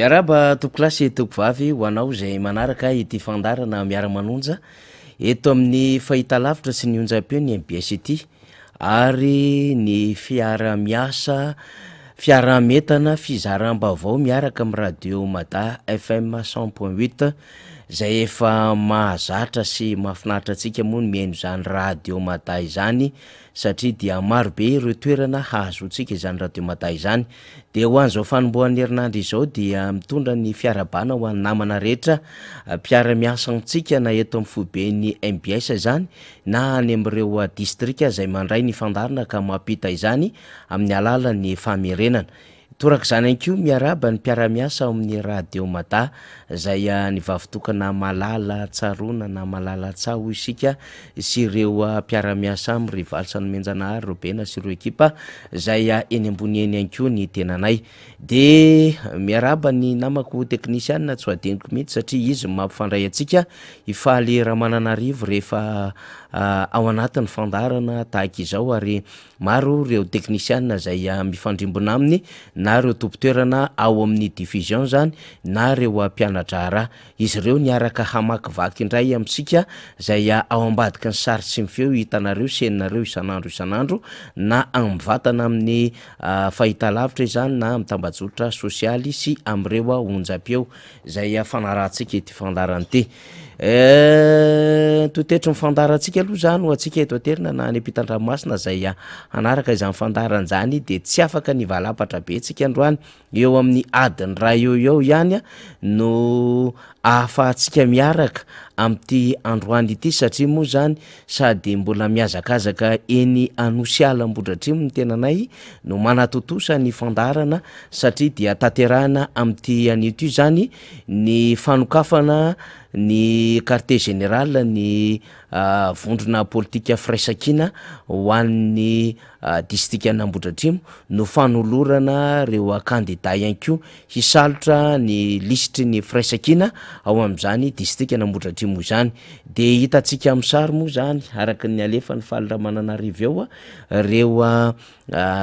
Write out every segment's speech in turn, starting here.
Miarahaba tompokolahy sy tompokovavy ho anao izay manaraka ity fandaharana miara-manonja eto amin'ny fahitalavitra sy ny onjam-peo ny mbs ity ary ny fiara-miasa, fiaraha-mientana, fizaram-baovao miaraka amin'ny radio Mada FM cent point huit izay efa mahazatra sy mahafinaritra antsika moa ny mihaino izany radio Mada izany satria dia maro be ireo toerana hahazoantsika izany radio Mada izany. Dia ho an'izao fanombohan'ny herinandro izao dia mitondra ny fiarahabana ho an'ny namana rehetra mpiara-miasa amintsika na eto amin'ny foiben'ny mbs izany na any amin'ireo distrika izay mandray ny fandaharana ka mampita izany amin'ny alalan'ny famerenana. Torak'izany ihany koa miarahaba ny mpiara-miasa ao amin'ny Radio Mada izay ny vavitokana Malala Tsaroana na Malala Tsa hoy isika sy ireo mpiara-miasa aminy ry Valsa Nomenjanahary, Robena sy ireo ekipa izay eny ambony eny ihany koa ny tenanay. Dia miarahaba ny namako teknisianina tsy ho adinoko mihitsy satria izy no mampifandray antsika i Faly Ramananarivo rehefa ao anatin'ny fandaharana tahaka izao ary Maro ireo teknisiana izay mifandrimbona aminy na ireo tompon-toerana ao amin'ny diffusion izany na ireo mpiana-draharaha. Izy ireo niaraka hamakivaky indray amintsika izay ao ambadiky ny sary sy ny feo hitanareo sy henonareo isan'andro isan'andro na mivantana amin'ny fahitalavitra izany na amin'ny tambajotra sosialy sy amin'ireo onjam-peo izay fanarahantsika ity fandaharana ity. Eh, totetry ny fandaharantsika aloha zany ho antsika eto an-terina na any ampitan-dranomasina izay hanaraka izany fandaharana izany de tsy afaka ny hivalapatra be tsika androany, eo amin'ny adiny iray eo eo ihany no ahafahantsika miaraka amin'ity androany ity satria moa zany sady mbola mihazakazaka eny Anosiala Ambohidratrimo ny tenanay no manatontosa ny fandaharana satria dia tanterahina amin'ity anio ity izany ny fanokafana ny quartier général ny vondrona politika Firaisankina ho an'ny distrikan'Ambohidratrimo no fanolorana ireo kandida ihany koa hisalotra ny lisitry ny firaisankina ao amin'izany distrikan'Ambohidratrimo izany. Dia hitantsika amin'ny sary moa izany araka ny alefan'i Faly Ramananarivo eo ireo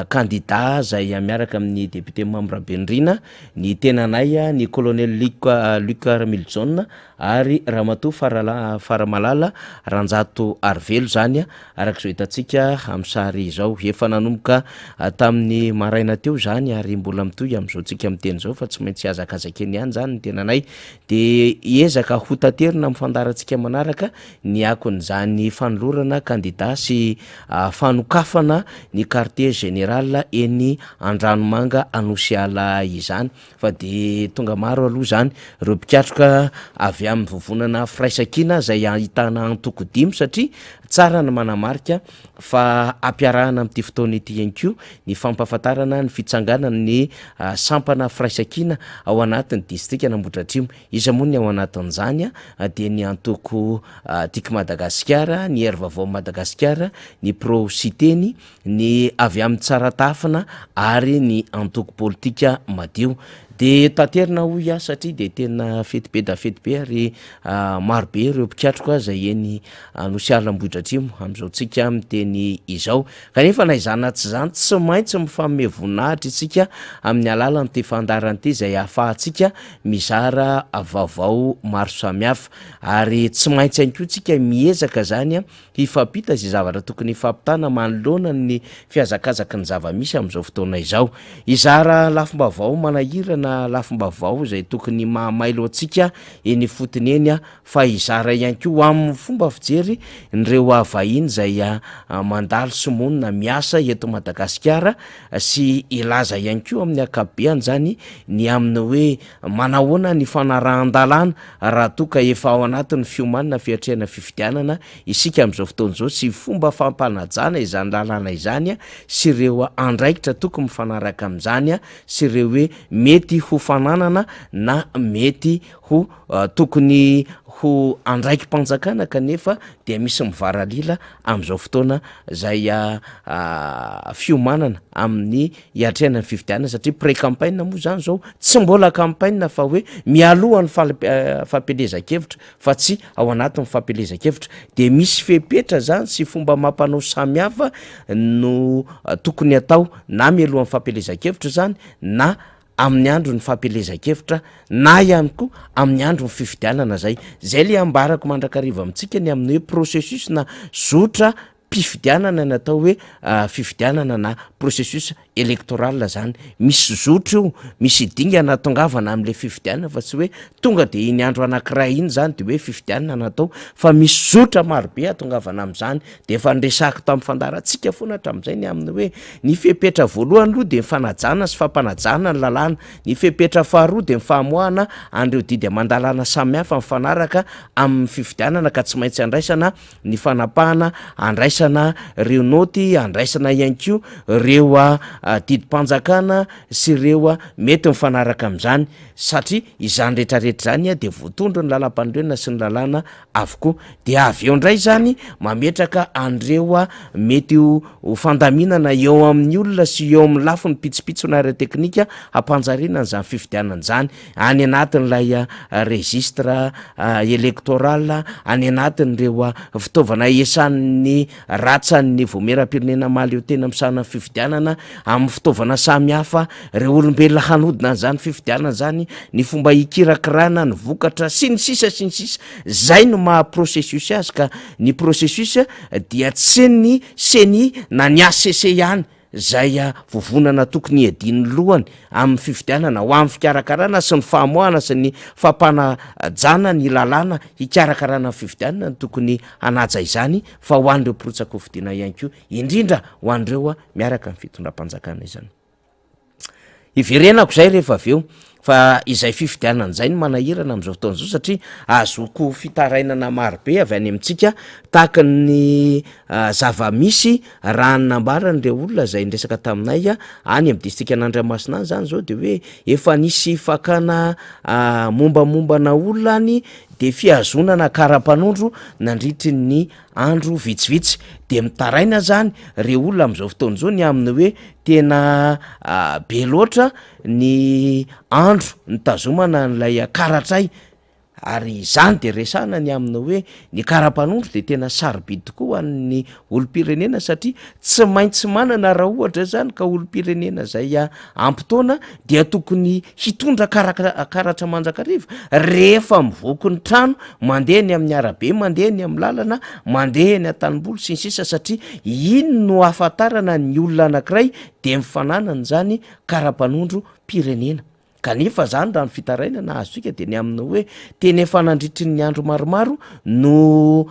kandida izay miaraka amin'ny député Mamy Rabenirina, ny tenanay, ny colonel Luc Luc Ramilijaona ary Ramatoa Farala Faramalala Ranjato Arivelo izany Araka izao hitantsika amin'ny sary izao, efa nanomboka tamin'ny maraina teo izany ary mbola mitohy amin'izao tsika miteny izao fa tsy maintsy hihazakazaka eny ihany izany ny tenanay dia hiezaka ho taterina amin'ny fandaharantsika manaraka ny akon'izany fanolorana kandida sy fanokafana ny quartier général eny Andranomanga Anosiala izany. Fa dia tonga maro aloha izany ireo mpikatroka avy amin'ny vovonana Firaisankina izay ahitana antoko dimy satria tsara ny manamarika fa ampiarahana amin'ity fotoana ity ihany koa ny fampahafantarana ny fitsanganan'ny sampana Firaisankina ao anatin'ny distrikan'Ambohidratrimo. Iza moa ny ao anatin'izany? Dia ny antoko Tiako Madagasikara, ny Hery Vaovao Madagasikara, ny Pro Siteny, ny avy amin'ny Tsaratafina ary ny antoko politika madio. Dia taterina hoy aho satria dia tena fety be da fety be ary maro be ireo mpikatroka izay eny Anosiala Ambohidratrimo amin'izao tsika miteny izao. Kanefa na izany na tsy izany tsy maintsy mifanome voninahitra isika amin'ny alalan'ity fandaharana ity izay ahafahantsika mizara vaovao maro samihafa ary tsy maintsy ihany koa tsika miezaka izany hifampita izay zavatra tokony hifampitana manoloana ny fihazakazaky ny zava-misy amin'izao fotoana izao. Hizara lafim-baovao manahirana, lafim-baovao izay tokony mahamailo antsika eny ifotony eny fa hizara ihany koa amin'ny fomba fijery ireo vahiny izay mandalo sy monina miasa eto Madagasikara sy hilaza ihany koa amin'ny ankapobeany izany ny amin'ny hoe manahoana ny fanarahan-dalàna raha toa ka efa ao anatin'ny fiomanana fiatrehana fifidianana isika amin'izao fotoana izao sy fomba fampanajana izany lalàna izany sy ireo andraikitra tokony mifanaraka amin'izany sy ireo hoe mety ho fananana na mety ho tokony ho andraiki-panjakana kanefa dia misy mivaralila amin'izao fotoana izay fiomanana amin'ny hiatrehana ny fifidianana satria pré campagne moa zany zao tsy mbola campagne fa hoe mialohan'ny fampielezan-kevitra fa tsy ao anatin'ny fampielezan-kevitra de misy fepetra zany sy fomba amam-panao samihafa no tokony atao na mialohan'ny fampielezan-kevitra zany na. amin'ny andron'ny fampielezan-kevitra na ihany koa amin'ny andron'ny fifidianana zay. Zay le ambarako mandrakariva amintsika ny amin'ny hoe processus na zotra pifidianana ny atao hoe fifidianana na processus électoral zany. Misy zotra io, misy dingana ahatongavana am'le fifidianana fa tsy hoe tonga de iny andro anankiray iny zany de hoe fifidianana natao fa misy zotra marobe ahatongavana am'zany. De efa niresahako tamin'ny fandaharantsika foana hatramin'izay ny amin'ny hoe ny fepetra voalohany aloha de ny fanajana sy fampanajana ny lalàna, ny fepetra faharoa de ny famoahana an'ireo didy aman-dalàna samihafa mifanaraka amin'ny fifidianana ka tsy maintsy andraisana ny fanapahana, andraisana ireo naoty, andraisana ihany koa ireo didim-panjakana sy ireo mety mifanaraka amin'izany satria izany rehetrarehetra izany dia voatondron'ny lalampanorenana sy ny lalàna avokoa. Dia avy eo indray izany mametraka an'ireo mety ho fandaminana eo amin'ny olona sy eo amin'ny lafiny pitsopitsony ara-teknika hampanjariana an'izany fifidianana izany. any anatin'ilay registre électoral, any anatin'ireo fitaovana esan'ny ratsan'ny Vaomieram-pirenena mahaleo tena misahana ny fifidianana, amin'ny fitaovana samihafa, ireo olombelona hanodina an'izany fifidianana izany, ny fomba hikirakirana ny vokatra, sy ny sisa sy ny sisa. Zay no maha processus azy ka ny processus dia tsy ny ceni na ny HCC ihany izay vovonana tokony hiadian'ny lohany amin'ny fifidianana ho amin'ny fikarakarana sy ny famoahana sy ny fampanajana ny lalàna hikarakarana ny fifidianana no tokony hanaja izany fa ho an'ireo mpirotsak'hofidiana ihany koa, indrindra ho an'ireo miaraka amin'ny fitondram-panjakana izany. Hiverenako izay rehefa avy eo fa izay fifidianana izay no manahirana amin'izao fotoana izao satria ahazoako fitarainana marobe avy any amintsika tahaka ny zava-misy raha ny nambaran'ireo olona izay niresaka taminay any amin'ny distrikan'Andramasina any izany izao de hoe efa nisy fakana mombamombana olona any de fihazonana kara-panondro nandritry ny andro vitsivitsy de mitaraina zany reo olona am'zao fotoana zao ny amin'ny hoe tena be loatra ny andro nitazomana an'ilay karatray ary izany de resahana ny amin'ny hoe ny kara-panondro de tena sarobidy tokoa ho an'ny olom-pirenena satria tsy maintsy manana raha ohatra zany ka olom-pirenena zay ampy taona dia tokony hitondra karaka- karatra mandrakariva rehefa mivoaka ny trano, mandeha eny amin'ny arabe, mandeha eny amin'ny lalana, mandeha eny an-tanimboly sy ny sisa satria iny no ahafantarana ny olona anankiray de ny fananany zany kara-panondrom-pirenena. Kanefa zany raha ny fitarainana azontsika de ny amin'ny hoe tena efa nandritry ny andro maromaro no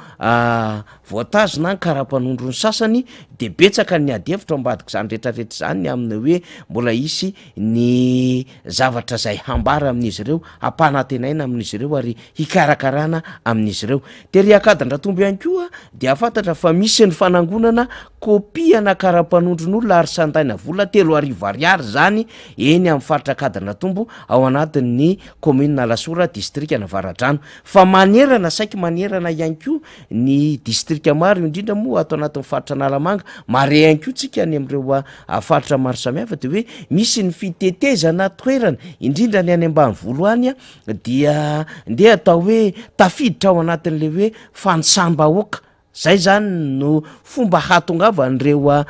voatazona ny kara-panondron'ny sasany de betsaka ny ady hevitra ao ambadik'izany rehetrarehetra izany ny amin'ny hoe mbola hisy ny zavatra izay hambara amin'izy ireo, hampanantenaina amin'izy ireo ary hikarakarana amin'izy ireo. Tery Ankadindratombo ihany koa dia fantatra fa misy ny fanangonana kopia-na kara-panondron'olona ary sandaina vola 3000 ariary izany eny amin'ny faritra Ankadindratombo ao anatin'ny kaominina Alasora, distrikan'Avaradrano. Fa manerana, saiky manerana ihany koa ny distrika maro, indrindra moa ato anatin'ny faritra Analamanga, mare ihany koa tsika any amin'ireo faritra maro samihafa de hoe misy ny fitetezana toerana, indrindra ny any ambanivolo any dia ndeha atao hoe tafiditra ao anatin'le hoe fanisam-bahoaka, zay zany no fomba hahatongavan'ireo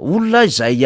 olona izay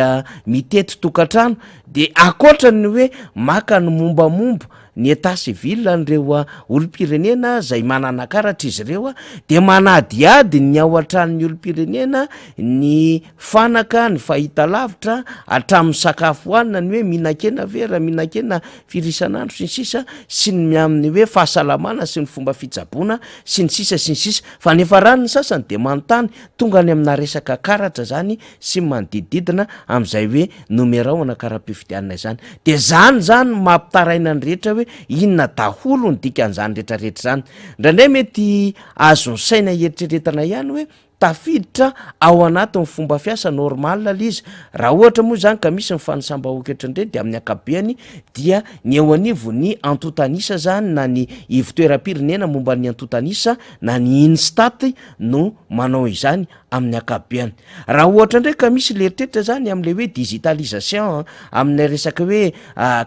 mitety tokantrano de ankoatra ny hoe maka ny mombamomba ny etat civil an'ireo olom-pirenena zay manana karatra izy ireo de manadihady ny ao an-tranon'ny olom-pirenena ny fanaka, ny fahitalavitra, hatramin'ny sakafo hohanina, ny hoe mihinan-kena ve raha mihinan-kena firy isan'andro sy ny sisa sy ny amin'ny hoe fahasalamana sy ny fomba fitsaboana sy ny sisa sy ny sisa fa nefa raha ny sasany de manontany tonga any amina resaka karatra zany sy ny manodidididina amin'izay hoe nomerao ana kara-pifidianana izany de zany zany no mampitaraina ny rehetra hoe inona daholo ny dikan'izany rehetrarehetra izany indraindray mety azon'ny saina hieritreretana ihany hoe tafiditra ao anatin'ny fomba fiasa normal le izy raha ohatra moa zany ka misy ny fanisam-bahoaka ohatran'ireny de amin'ny ankapobeany dia ny eo anivon'ny antontan'isa zany na ny ivon-toeram-pirenena momba ny antontan'isa na ny INSTAT no manao izany amin'ny ankapobeany. Raha ohatra indray ka misy le eritreritra zany am'le hoe digitalisation, amin'ilay resaka hoe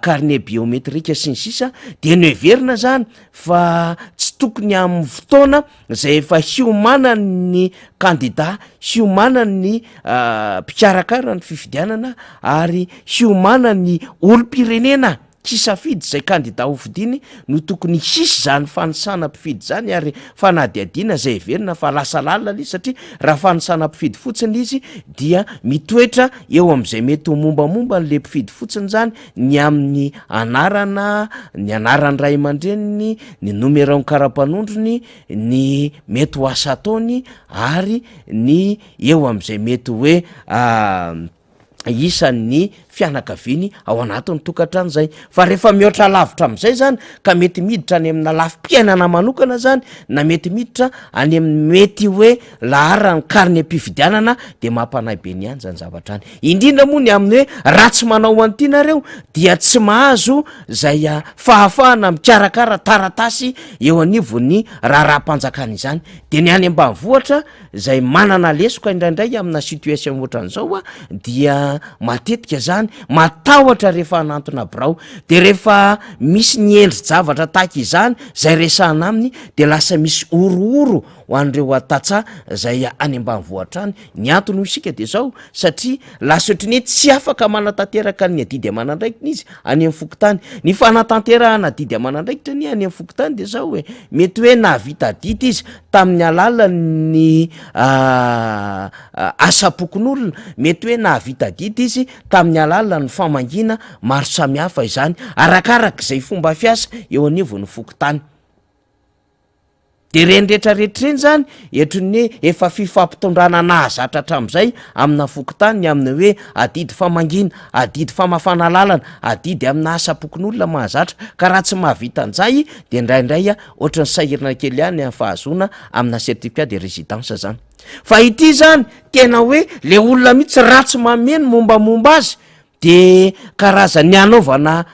carnet biométrique sy ny sisa de noheverina zany fa tsy. tokony amin'ny fotoana izay efa hiomanan'ny kandida, hiomanan'ny mpikarakara ny fifidianana ary hiomanan'ny olom-pirenena hisafidy izay kandida hofidiny no tokony hisy izany fanisana mpifidy izany ary fanadihadiana izay heverina fa lasa lalina ilay izy satria raha fanisana mpifidy fotsiny ilay izy dia mitoetra eo amin'izay mety ho mombamomba an'ilay mpifidy fotsiny izany ny amin'ny anarana, ny anaran'ny ray aman-dreniny, ny nomeraon'ny kara-panondrony, ny mety ho asa ataony ary ny eo amin'izay mety hoe isan'ny fianakaviany ao anatin'ny tokantrano zay. Fa rehefa mihoatra lavitra am'zay zany ka mety miditra any amina lafim-piainana manokana zany na mety miditra any amin'ny mety hoe laharan'ny karnem-pifidianana de mampanahy be ny ihany zany zavatra any. Indrindra moa ny amin'ny hoe raha tsy manao an'ity nareo dia tsy mahazo zay fahafahana mikarakara taratasy eo anivon'ny raharaham-panjakana izany. De ny any ambanivohitra zay manana lesoka indraindray amina situation ohatran'izao a dia matetika zany matahotra rehefa hanantona birao de rehefa misy ny endri-javatra tahaka izany zay resahana aminy de lasa misy horohoro ho an'ireo tantsaha zay any ambanivohitra any. Ny antony hoy isika de zao satria lasa ohatry ny hoe tsy afaka manatanteraka ny adidy aman'andraikiny izy any amin'ny fokontany. Ny fanatanterahana adidy aman'andraikitra anie any amin'ny fokontany de zao e, mety hoe nahavita adidy izy tamin'ny alalan'ny asam-pokonolona, mety hoe nahavita adidy izy tamin'ny alalan'ny famangiana maro samihafa izany, arakarak'izay fomba fiasa eo anivon'ny fokontany. De reny rehetra rehetra reny zany etrin'ny hoe efa fifampitondrana nahazatra hatramin'izay amina fokontany ny amin'ny hoe adidy famangiana, adidy famafana lalana, adidy amina asam-pokonolona mahazatra ka raha tsy mahavita an'izay de indraindray ohatran'ny sahirana kely ihany amin'ny fahazoana amina certificat de résidence zany. Fa ity zany tena hoe le olona mihitsy raha tsy mameno mombamomba azy de karazan'ny hanaovana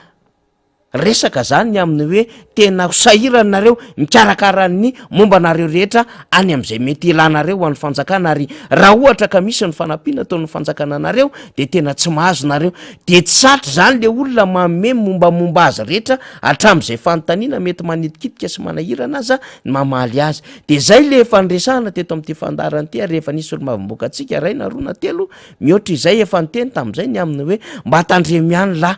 Resaka zany ny amin'ny hoe tena ho sahirana nareo mikarakara ny momba anareo rehetra any amin'izay mety ilanareo ho an'ny fanjakana ary raha ohatra ka misy ny fanampiana ataon'ny fanjakana anareo de tena tsy mahazo nareo de tsy satry zany le olona manome ny mombamomba azy rehetra hatramin'izay fanontaniana mety manitikitika sy manahirana aza ny mamaly azy de zay le efa niresahana teto amin'ity fandaharana ity ary efa nisy solombavambahoaka antsika iray na roa na telo mihoatra izay efa niteny tamin'izay ny amin'ny hoe mba tandremo ihany lahy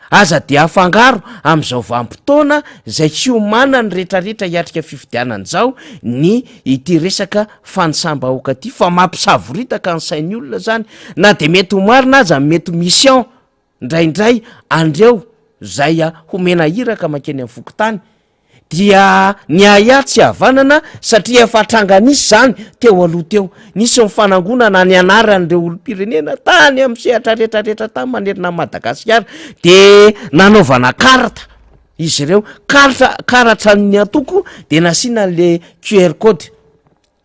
Aza dia afangaro amin'izao vanim-potoana izay hiomanan'ny retraretra hiatrika fifidianana izao ny ity resaka fanisam-bahoaka ity fa mampisavoritaka ny sain'ny olona izany na dia mety ho marina aza ny mety mission indraindray an'ireo izay homena iraka mankeny amin'ny fokontany dia ny ahiahy tsy havanana satria efa tranga nisy izany teo aloha teo, nisy ny fanangonana ny anaran'ireo olom-pirenena tany amin'ny sehatra rehetrarehetra tany manerana an'i Madagasikara, de nanaovana carte izy ireo, carte karatra an'ny antoko de nasiana an'le QR code.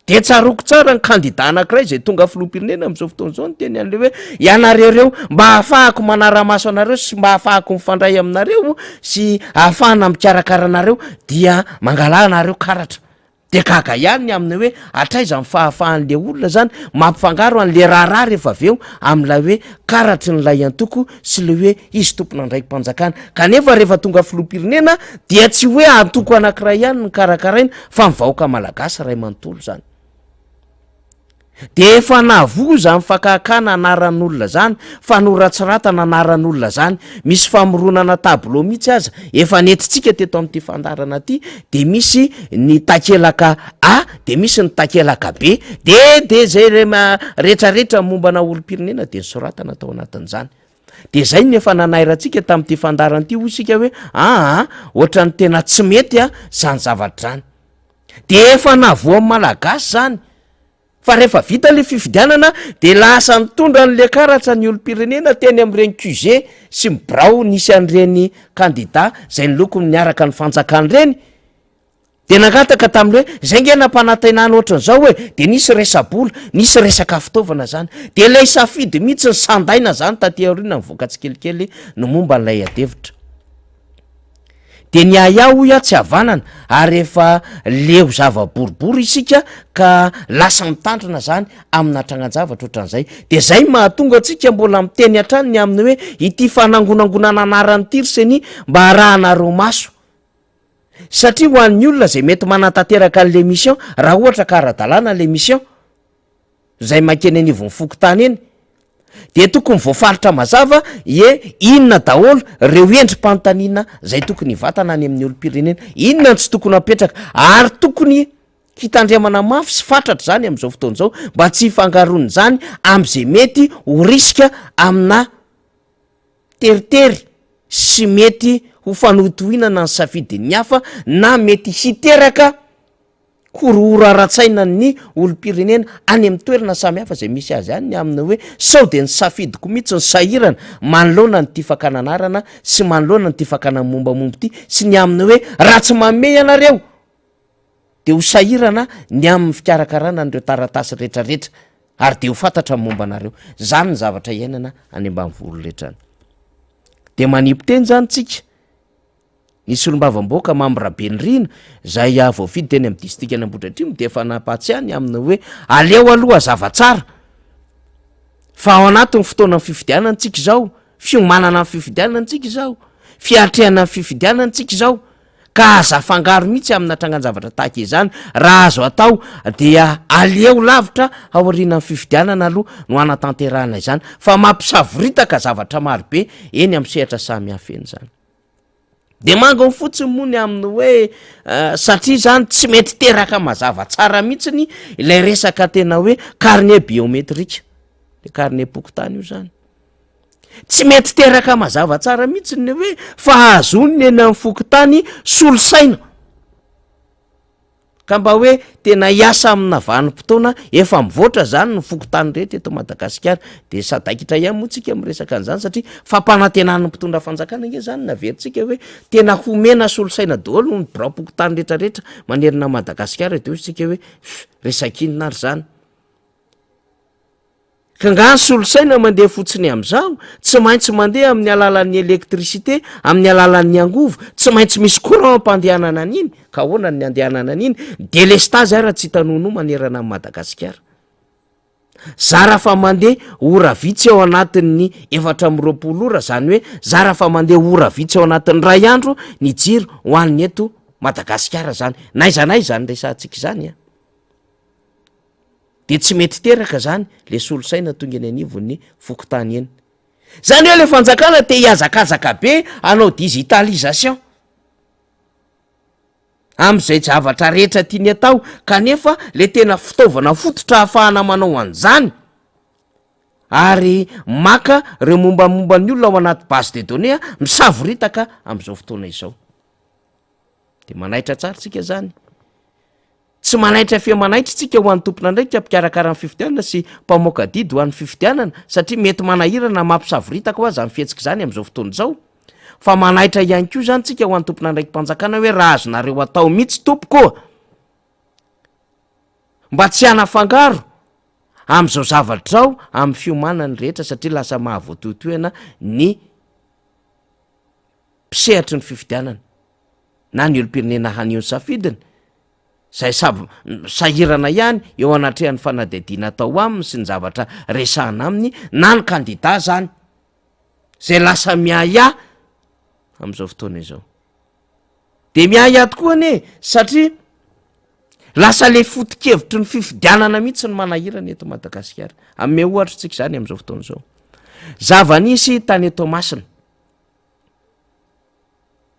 De tsaroako tsara ny kandida anankiray izay tonga filoham-pirenena amin'izao fotoana izao niteny an'ilay hoe ianareo ireo mba ahafahako manara-maso anareo sy mba ahafahako mifandray aminareo sy ahafahana mikarakara anareo dia mangalaha nareo karatra. De gaga ihany ny amin'ny hoe hatraiza ny fahafahan'le olona zany mampifangaro an'le raharaha rehefa avy eo amin'ilay hoe karatry ny lay antoko sy le hoe izy tompon'andraiki-panjakana. Kanefa rehefa tonga filoham-pirenena dia tsy hoe antoko anankiray ihany no karakaraina fa ny vahoaka malagasy iray manontolo izany. Dia efa navoa izany fakakana anaran'olona izany, fanoratsiratana anaran'olona izany, misy famoronana tableau mihitsy aza efa nentintsika teto amin'ity fandaharana ity, de misy ny takelaka A, de misy ny takelaka B, de de zay re ma- retraretra mombana olom-pirenena de nosoratana tao anatin'izany. De zay no efa nanairantsika tamin'ity fandaharana ity, hoy isika hoe aa ohatran'ny tena tsy mety a zany zavatra zany. De efa navoan'ny Malagasy zany fa rehefa vita le fifidianana de lasa nitondra an'le karatra ny olom-pirenena teny amin'ireny QG sy ny birao nisy an'ireny kandida zay niloko niaraka ny fanjakana ireny, De nangataka taminy hoe, zay nge nampanantenana ohatran'izao e, de nisy resa-bola, nisy resaka fitaovana zany, de ilay safidy mihitsy ny sandaina zany taty aoriana nivoaka tsikelikely ny momba an'ilay adihevitra. De ny ahiahy hoy aho tsy havanana ary efa leo zava-boribory isika ka lasa mitandrina zany amina trangan-javatra ohatran'izay. De zay mahatonga antsika mbola miteny hatrany ny amin'ny hoe ity fanangonangonana anarana ity ry ceni mba arahanareo maso. Satria ho an'ny olona izay mety manatanteraka an'le mission, raha ohatra ka ara-dalàna le mission, izay mankeny anivon'ny fokontany eny, dia tokony voafaritra mazava hoe inona daholo ireo endri-panontaniana izay tokony hivatana any amin'ny olom-pirenena, inona no tsy tokony hapetraka, ary tokony hitandremana mafy sy fatratra izany amin'izao fotoana izao mba tsy hifangaroan'izany amin'izay mety ho risque amina teritery sy mety ho fanohintohinana ny safidin'ny hafa na mety hiteraka horohoro ara-tsaina ny olom-pirenena any amin'ny toerana samihafa izay misy azy any ny amin'ny hoe sao dia ny safidiko mihitsy no sahirana manoloana an'ity fakana anarana sy manoloana an'ity fakana mombamomba ity sy ny amin'ny hoe raha tsy manome ianareo dia ho sahirana ny amin'ny fikarakarana an'ireo taratasy rehetrarehetra ary dia ho fantatra ny momba anareo. Izany ny zavatra iainana any ambanivolo rehetra any. Dia manipy teny izany tsika. Ny solombavambahoaka Mamy Rabenirina izay voafidy teny amin'ny distrikan'Ambohidratrimo dia efa nampahatsiahy ny amin'ny hoe aleo aloha hazava tsara fa ao anatin'ny fotoanan'ny fifidianana tsika izao, fiomanana amin'ny fifidianana tsika izao, fiatrehana ny fifidianana tsika izao ka aza afangaro mihitsy amina trangan-javatra tahaka izany, raha azo atao dia aleo lavitra aorianan'ny fifidianana aloha no hanatanterahana izany fa mampisavoritaka zavatra marobe eny amin'ny sehatra samihafa eny izany. De manginy fotsiny moa ny amin'ny hoe satria zany tsy mety teraka mazava tsara mihitsiny ilay resaka tena hoe carnet biométrique, le carnet-pokontany io zany. Tsy mety teraka mazava tsara mihitsy ny hoe fahazoany ny eny amin'ny fokontany solosaina. Ka mba hoe tena hiasa amina vanim-potoana efa mivoatra zany ny fokontany rehetra eto Madagasikara. De sadaikitra ihany moa tsika miresaka an'izany satria fampanantenan'ny mpitondra fanjakana ange zany naverintsika hoe tena homena solosaina daholo ny biraom-pokontany rehetrarehetra manerana an'i Madagasikara de hoy isika hoe resak'inona ary zany. Ka nga ny solosaina mandeha fotsiny amin'izao? Tsy maintsy mandeha amin'ny alalan'ny électricité, amin'ny alalan'ny angovo, tsy maintsy misy courant ampandehanana an'iny, ka ahoana ny andehanana an'iny? Délestage ara tsy hita nonoa manerana an'i Madagasikara. Zara fa mandeha ora vitsy ao anatin'ny 24 ora, zany hoe zara fa mandeha ora vitsy ao anatin'ny iray andro ny jiro ho an'ny eto Madagasikara zany. N'aiza n'aiza zany resahantsika izany an. De tsy mety teraka zany le solosaina tonga eny anivon'ny fokontany eny. Zany hoe le fanjakana te hihazakazaka be hanao digitalisation am'zay zavatra rehetra tiany atao kanefa le tena fitaovana fototra ahafahana manao an'zany ary maka reo mombamomba ny olona ao anaty base de données misavoritaka am'zao fotoana izao. De manaitra tsara tsika zany. Tsy manaitra feo manaitra isika ho an'ny tompon'andraikitra mpikarakara ny fifidianana sy mpamoaka didy ho an'ny fifidianana satria mety manahirana na mampisavoritaka hoa izany fihetsika izany amin'izao fotoana izao. Fa manaitra ihany koa izany tsika ho an'ny tompon'andraiki-panjakana hoe raha azonareo atao mihitsy tompoko ô! Mba tsy hanafangaro amin'izao zavatra izao amin'ny fiomanany rehetra satria lasa mahavoatohitohina ny mpisehatry ny fifidianana na ny olom-pirenena haneho ny safidiny izay sab- sahirana ihany eo anatrehan'ny fanadihadiana atao aminy sy ny zavatra resahana aminy na ny kandida zany zay lasa miahiahy am'izao fotoana izao de miahiahy tokoa anie satria lasa le foto-kevitry ny fifidianana mihitsy ny manahirana eto Madagasikara. Ame ohatra tsika izany am'izao fotoana izao, zava-nisy tany Toamasina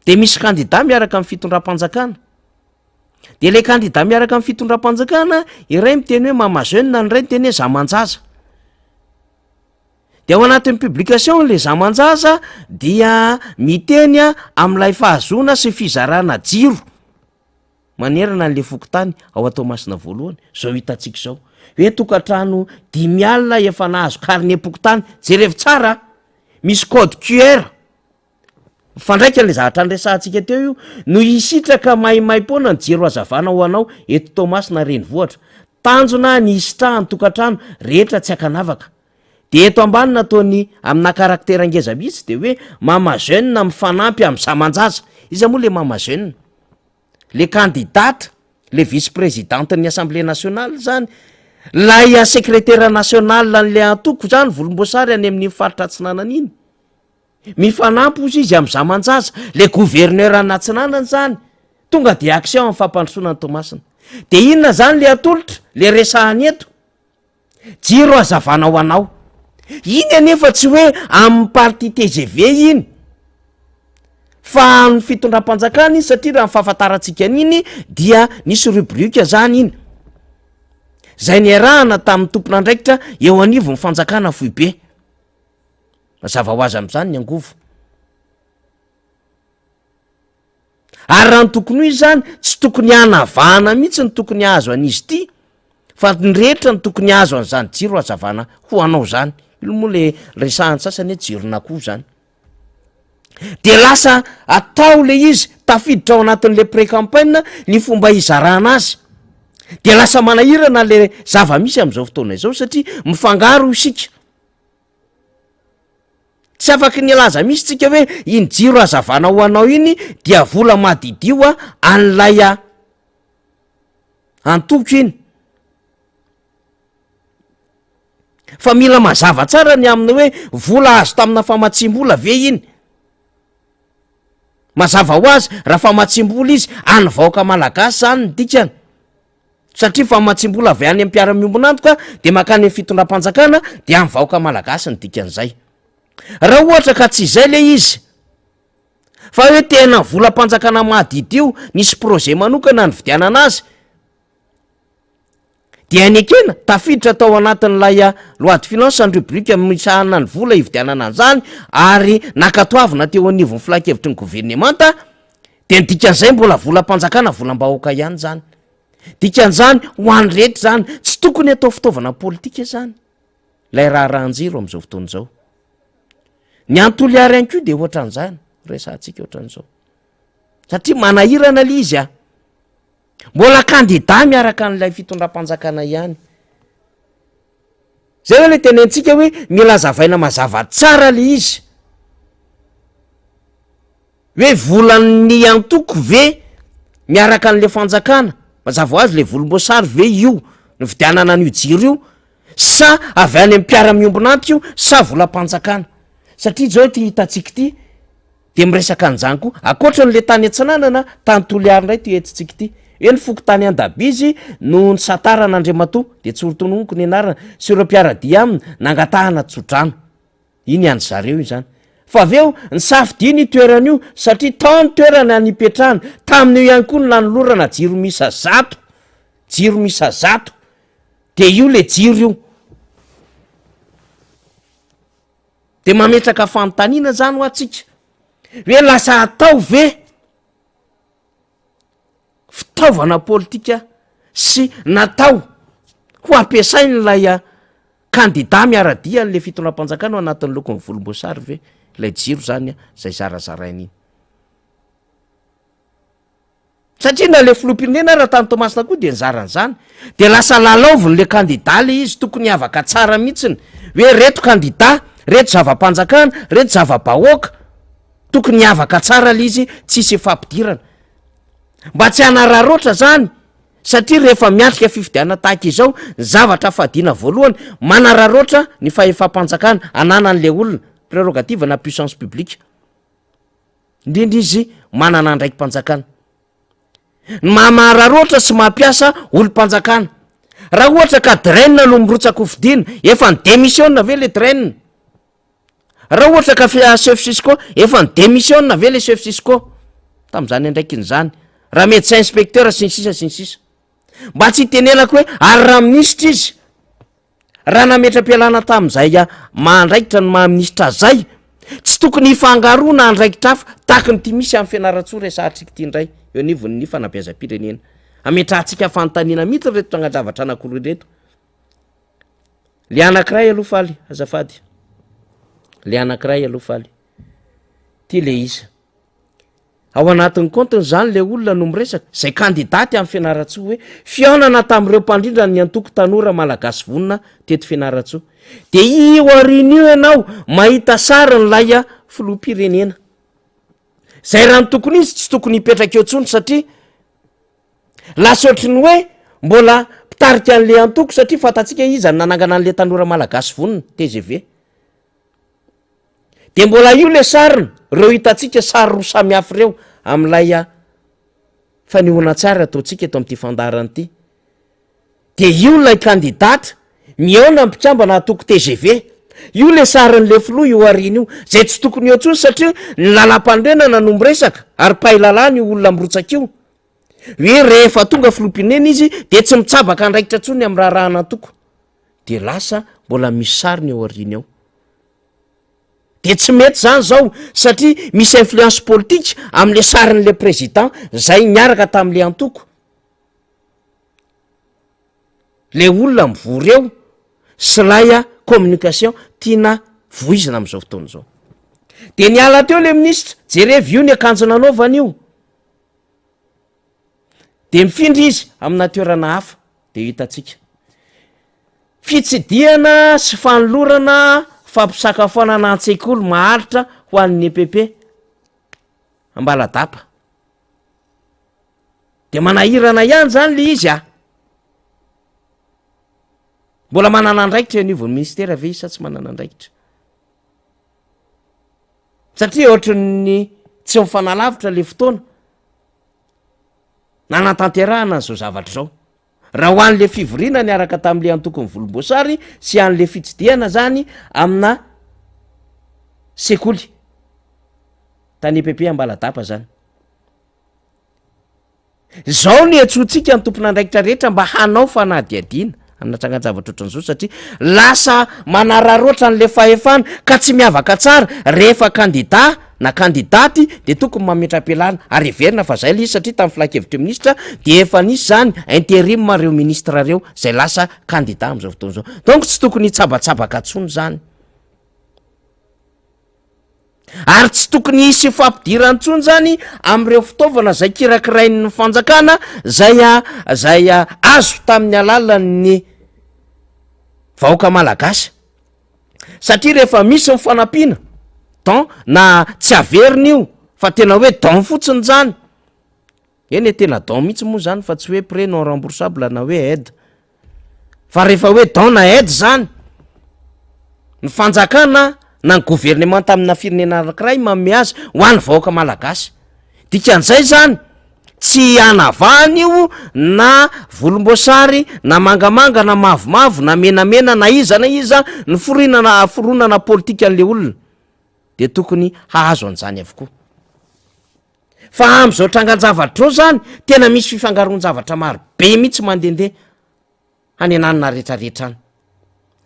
De misy kandida miaraka amin'ny fitondram-panjakana. De le kandida miaraka amin'ny fitondram-panjakana, iray miteny hoe mama jeune, ny iray miteny hoe zamanjaza. De ao anatin'ny publication le zamanjaza dia miteny amin'ilay fahazoana sy fizarana jiro manerana an'le fokontany ao Toamasina voalohany, zao hitantsika izao. Hoe tokantrano 50 efa nahazo carnet-pokontany, jerevo tsara a, misy code QR. Mifandraika ilay zavatra niresahantsika teo io, no hisitraka maimaimpoana ny jiro hazavana ho anao eto Toamasina renivohitra. Tanjona ny hisitrahan'ny tokantrano rehetra tsy ankanavaka. Dia eto ambany nataony amina karaktera ngeza mihitsy dia hoe mama jeune mifanampy amin'ny zaman-jaza. Iza moa le mama jeune? Le candidate, le vice présidente-n'ny assemblée nationale zany, lay secrétaire national an'le antoko zany volomboasary any amin'iny faritra atsinanana iny. Mifanampy ozy izy am zamanjaza, le gouverneur an'Atsinanana zany, Tonga dia action amin'ny fampandrosoana an'i Toamasina. Dia inona izany le atolotra, le resahana eto? Jiro hazavana ho anao. Iny anefa tsy hoe amin'ny parti tgv iny fa an'ny fitondram-panjakana iny satria raha ny fahafantarantsika an'iny dia nisy rubrique zany iny zay niarahana tamin'ny tompon'andraikitra eo anivon'ny fanjakana foibe. Mazava ho azy amin'izany ny angovo. Ary raha ny tokony ho izy izany, tsy tokony hanavahana mihitsy ny tokony hahazo an'izy ity, fa ny rehetra no tokony hahazo an'izany jiro hazavana ho anao izany. Io moa le resahan'ny sasany hoe jiron'akoho izany. De lasa atao le izy, tafiditra ao anatin'le pré-campagne ny fomba hizarana azy. De lasa manahirana le zava-misy amin'izao fotoana izao satria mifangaro isika. Tsy afaky ny hilaza mihitsy tsika hoe iny jiro hazavana ho anao iny dia vola madidio an'ilay antoko iny. Fa mila mazava tsara ny amin'ny hoe vola azo tamina famatsiam-bola ve iny? Mazava ho azy raha famatsiam-bola izy an'ny vahoaka malagasy zany ny dikany. Satria famatsiam-bola avy any amin'ny mpiara-miombon'antoka dia mankany amin'ny fitondram-panjakana dia amin'ny vahoaka malagasy ny dikan'izay. Raha ohatra ka tsy izay le izy fa hoe tena volam-panjakana mahadidio nisy projet manokana nividianana azy dia nekena, tafiditra tao anatin'ilay loi de finance ny rubrique misahana ny vola hividianana an'izany ary nankatoavina teo anivon'ny filankevitry ny governemanta Dia ny dikan'izay mbola volam-panjakana volam-bahoaka ihany izany. Dikan'izany ho an'ny rehetra izany, tsy tokony atao fitaovana politika izany ilay raharahan-jiro amin'izao fotoana izao. Ny any Toliara ihany koa dia ohatran'izany, resahantsika ohatran'izao. Satria manahirana ilay izy a. Mbola kandida miaraka an'ilay fitondram-panjakana ihany. Zay hoe le tenentsika hoe mila azavaina mazava tsara le izy. Hoe volan'ny antoko ve miaraka an'le fanjakana? Mazava ho azy le volomboasary ve io nividianana an'io jiro io sa avy any amin'ny mpiara-miombon'antoka io sa volam-panjakana? Satria zao ity hitantsika ity de miresaka an'izany koa, ankoatran'le tany Atsinanana, tany Toliary indray ity entintsika ity, hoe ny fokontany Andabizy no nisantarana Andriamatoa, de tsy hotononiko ny anarana, sy ireo mpiara-dia aminy nangatahana tso-drano. Iny an-dry zareo io zany. Fa avy eo, nisafidiana io toerana io satria tao ny toerana nipetrahana. Tamin'io ihany koa no nanolorana jiro miisa zato. Jiro miisa zato. De io le jiro io. De mametraka fanontaniana zany hoa tsika hoe lasa atao ve fitaovana politika sy natao ho ampiasain'ilay kandida miara-dia an'le fitondram-panjakana ao anatin'ny lokon'ny volomboasary ve ilay jiro zany zay zarazaraina iny? Satria na le filoham-pirenena ara tany Toamasina koa dia nizara an'izany, de lasa lalaovin'le kandida le izy, tokony hiavaka tsara mihitsiny hoe reto kandida, reto zava-panjakana, reto zava-bahoaka, tokony hiavaka tsara le izy, tsisy ifampidirana. Mba tsy hanararaotra zany, satria rehefa miatrika fifidianana tahaka izao, ny zavatra fadiana voalohany, manararaotra ny fahefam-panjakana ananan'le olona, prérogative na puissance publique. Indrindra izy manana andraiki-panjakana. Ny maha-mahararaotra sy mampiasa olom-panjakana. Raha ohatra ka DREN no mirotsaka ho fidiana, efa ni-démissionne ve le DREN? Raha ohatra ka chef Cisco, efa ni-démissionne ve le chef Cisco? Tamin'izany andraikiny izany. Raha médecin inspecteur sy ny sisa sy ny sisa. Mba tsy hitenenako hoe ary raha minisitra izy, Raha nametra-pialana tamin'izay maha andraikitra ny maha minisitra azy izay, tsy tokony hifangaroana andraikitra hafa tahaka ny ity misy any Fianarantsoa resahantsika ity indray eo anivon'ny fanabeazam-pirenena. Ametrahantsika fanontaniana mihitsy ireto trangan-javatra anankiroa ireto. Le anankiray aloha faly, azafady. Le anankiray aloha faly. Ty le izy. Ao anatin'ny kaontiny izany ilay olona no miresaka, izay kandidaty any Fianarantsoa hoe fihaonana tamin'ireo mpandrindra ny antoko Tanora Malagasy Vonona teto Fianarantsoa. Dia io aoriana io ianao mahita sarin'ilay filoham-pirenena. Izay raha ny tokony izy tsy tokony hipetraka eo intsony satria lasa ohatry ny hoe mbola mpitarika an'ilay antoko satria fantatsika iza no nanangana an'ilay Tanora Malagasy Vonona, tgv. De mbola io le sariny, reo hitantsika sary roa samihafa ireo amin'ilay. Fanehoana tsara ataontsika eto amin'ity fandaharana ity. Dia io ilay candidate mihaona amin'ny mpikambana antoko tgv. Io ilay sarin'ilay filoha io aoriana io, izay tsy tokony eo intsony satria ny lalam-panorenana no miresaka ary mpahay lalàna io olona mirotsaka io. Hoe rehefa tonga filoham-pirenena izy dia tsy mitsabaka andraikitra intsony amin'ny raharahan'antoko. Dia lasa mbola misy sariny eo aoriana eo. Dia tsy mety zany zao satria misy influence politique am'le sarin'le président zay niaraka tam'le antoko. Le olona mivory eo sy lay communication tiana voizina am'zao fotoana zao. De niala teo le ministra, jerevo io ny akanjo nanaovany io. De mifindra izy amina toerana hafa de ho hitantsika. Fitsidihana sy fanolorana fampisakafoanana an-tsekoly maharitra ho an'ny EPP Ambaladapa. De manahirana ihany zany le izy a! Mbola manana andraikitra eo anivon'ny ministera ve izy sa tsy manana andraikitra? Satria ohatran'ny tsy mifanalavitra le fotoana nanatanterahana an'izao zavatra izao. Raha ho an'le fivoriana niaraka tamin'le antokon'ny volomboasary sy an'le fitsidihana zany amina sekoly tany EPP Ambaladapa zany. Izao no iantsoantsika ny tompon'andraikitra rehetra mba hanao fanadihadiana amina trangan-javatra ohatran'izao satria lasa manararaotra an'le fahefana ka tsy miavaka tsara rehefa kandida na kandidaty de tokony mametra-pialana ary heverina fa zay le izy satria tamin'ny filan-kevitry ny minisitra de efa nisy zany interim reo ministre reo zay lasa kandida am'izao fotoana izao donc tsy tokony hitsabatsabaka tsony zany. Ary tsy tokony hisy fampidirana intsony zany amin'ireo fitaovana zay kirakirain'ny fanjakana zay zay azo tamin'ny alalan'ny vahoaka malagasy. Satria rehefa misy ny fanampiana, don, na tsy averina io fa tena hoe don fotsiny zany, Eny e, tena don mihitsy moa zany fa tsy hoe prêt non remboursable na hoe aide. Fa rehefa hoe don na aide zany, ny fanjakana na ny governemanta amina firenena anankiray manome azy ho an'ny vahoaka malagasy. Dikan'izay zany, tsy hanavahana io na volomboasary na mangamanga na mavomavo na menamena na iza na iza ny forinana fironana politikan'le olona de tokony hahazo an'izany avokoa. Fa am'zao trangan-javatra zao zany tena misy fifangaroan-javatra maro be mihitsy mandehandeha any ananona retraretra any.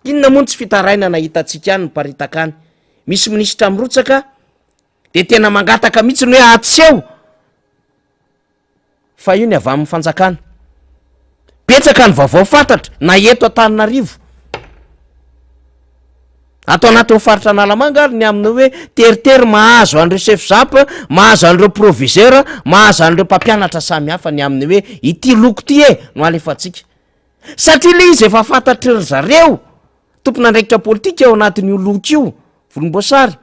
Inona moa ny tsy fitarainana hitantsika any miparitaka any? Misy minisitra mirotsaka de tena mangataka mihitsy ny hoe atseho fa io ny avy amin'ny fanjakana. Betsaka ny vaovao fantatra na eto Antananarivo. Ato anatin'ny faritra Analamanga ary ny amin'ny hoe teritery mahazo an'ireo chef zap, mahazo an'ireo proviseur, mahazo an'ireo mpampianatra samihafa ny amin'ny hoe ity loko ity e no alefantsika. Satria ilay izy efa fantatry ry zareo tompon'andraikitra politika ao anatin'io loko io, volomboasary,